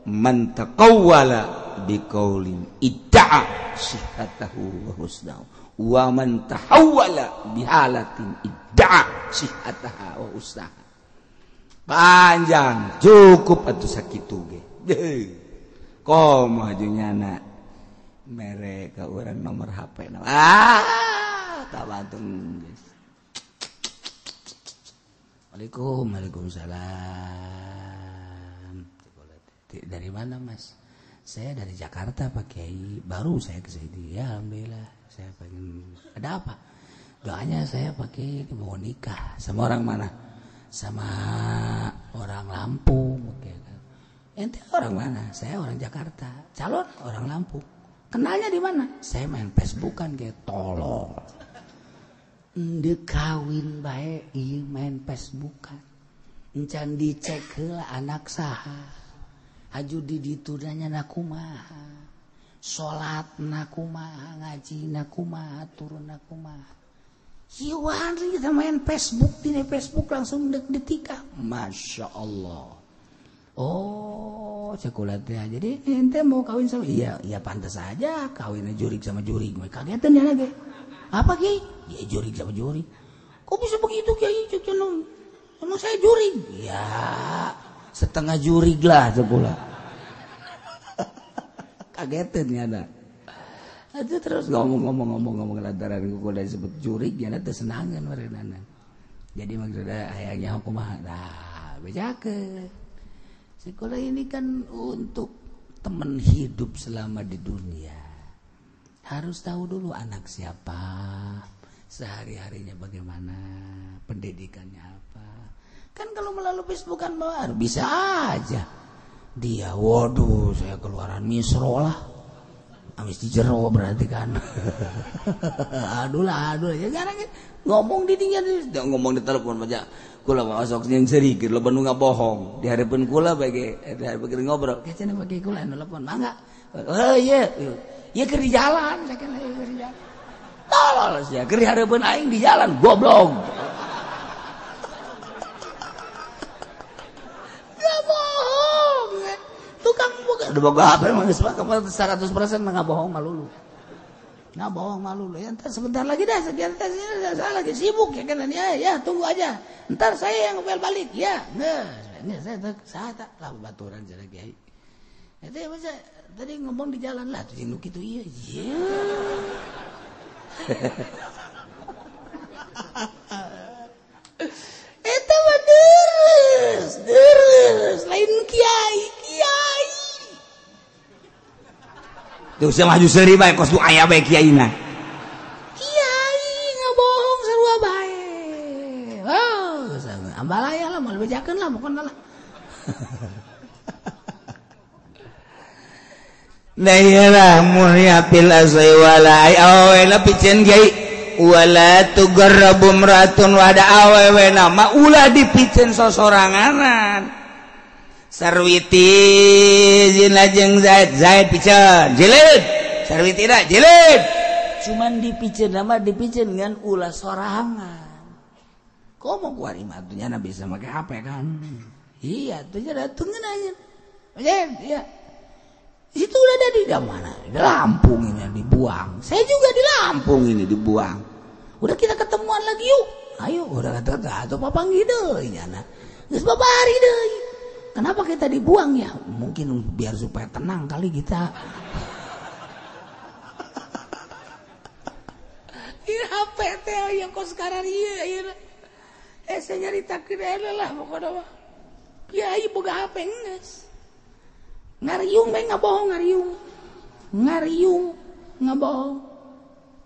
man taqawwala biqaulin idda'a sihhatahu wa husnahu wa man tahawwala bihalatin idda'a sihhataha wa husnaha. Panjang cukup atuh sakitu ge. Komo hajunyana mere ka urang nomor HP na. Ah, tabantung geus. Waalaikum, waalaikumsalam. Dari mana Mas? Saya dari Jakarta Pak Kiai. Baru saya ke sini. Ya alhamdulillah. Saya pengen ada apa? Doanya saya Pak Kiai mau nikah sama orang mana? Sama orang Lampung. Oke. Ente orang mana? Saya orang Jakarta. Calon orang Lampung. Kenalnya di mana? Saya main Facebookan kayak tolol. Ndek kawin bae ieu main Facebookan. Encan dicek heula anak saha. Haju di ditu nanya na kumaha. Salat na kumaha, ngaji na kumaha, turun na kumaha. Iwan kita main Facebook, di Facebook langsung dek ditikah. Masya Allah. Oh, cekulat ya. Jadi ente mau kawin sama iya, iya pantas aja kawinnya jurig sama jurig. Kagetan ya lagi. Apa Kiai? Ya jurig sama jurig. Kok bisa begitu Kiai? Emang saya jurig? Ya, setengah jurig lah sekolah. Kagetan ya ada. Itu terus ngomong-ngomong lantaran kuku disebut jurig ya teu senangan merenana. Jadi maksudnya hayangnya kumaha? Nah, bejakeun. Sekolah ini kan untuk teman hidup selama di dunia. Harus tahu dulu anak siapa, sehari-harinya bagaimana, pendidikannya apa. Kan kalau melalui Facebook kan baru bisa aja. Dia, waduh, saya keluaran misro lah. Habis di jero berarti kan. Aduh lah, aduh. Ya sekarang ngomong di dinya, ngomong di telepon aja. Kula mah sok nyen seri loba nu ngabohong. Di hareupeun kula bage, di hareupeun ngobrol. Kecena bage kula telepon, mangga. Oh iya, iya keur di jalan, saya kan keur di jalan. Tolol sia, keur hareupeun aing di jalan, goblok. Gak bohong. Tukang boga boga HP mah geus 100% mah ngabohong malulu. Nggak bohong malu ya, ntar sebentar lagi dah, sekian saya lagi sibuk ya kan, ya, ya tunggu aja, ntar saya yang ngepel balik ya, nggak, saya tak lah baturan jadi kiai. Itu ya masa tadi ngomong di jalan lah, tuh gitu iya, iya. Itu mah deres, lain kiai, kiai. Tuh saya maju seri bae kos du aya bae kiaina. Kiai ngabohong sarua bae. Oh, ambalaya lah moal bejakeun lah pokona lah. Nah iyalah mulia pil azai wala ai awena piceun kiai wala tugarrabu imratun wada awewena mah ulah dipiceun sosoranganan. Sarwiti zina jeung Zaid, Zaid piceun, jilid. Sarwiti da jilid. Cuman dipiceun nama dipiceun ngan ulah sorangan. Komo kuari mah atuh nya bisa make HP kan. Iya, atuh nya datengkeun aja. Iya. Itu udah ada di mana? Di Lampung ini dibuang. Saya juga di Lampung ini dibuang. Udah kita ketemuan lagi yuk. Ayo, udah kata atuh papanggih deui nya. Geus babari deui. Kenapa kita dibuang ya? Mungkin biar supaya tenang kali kita. Ini HP teh yang kok sekarang iya iya. Saya nyaritakeun lah pokoknya mah. Kiai boga HP geus. Ngariung bae ngabohong ngariung. Ngariung ngabohong.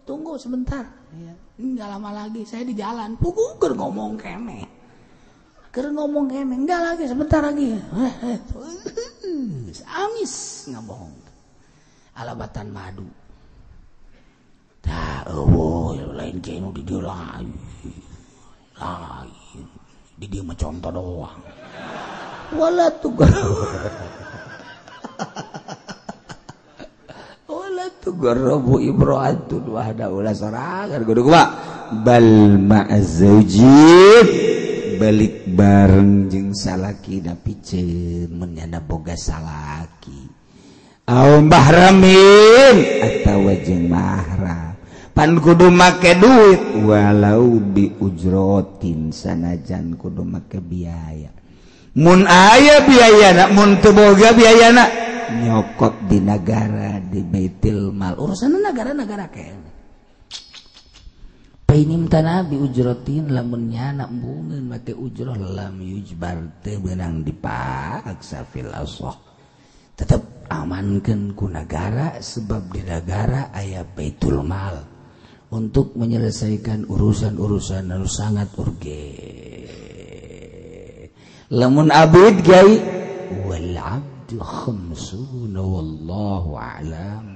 Tunggu sebentar ya. Enggak lama lagi saya di jalan. Puguh keur ngomong keneh. Keur ngomong kene enggak lagi sebentar lagi. Amis ngabohong. Alabatan madu. Tah eueuh lain kieu nu di dieu lain. Lain. Di dieu mah contoh doang. Wala tugar. Wala tugarrabu imra'atun wahda ulah sorangan kudu kumaha? Bal ma'zaujin balik bareng jeung salaki da piceun mun nyana boga salaki au mahramin atawa jeung mahram pan kudu make duit walau bi ujrotin sanajan kudu make biaya mun aya biayana mun teu boga biayana nyokot di nagara di baitul mal urusan negara-negara kene. Painim tanah bi ujrotin lamun nyana embungeun make ujroh lam yujbar teu beunang dipaksa fil asah. Tetep amankeun ku nagara sebab di nagara aya baitul mal untuk menyelesaikan urusan-urusan anu sangat urgen. Lamun abid kiai wal abdu khamsuna wallahu a'lam.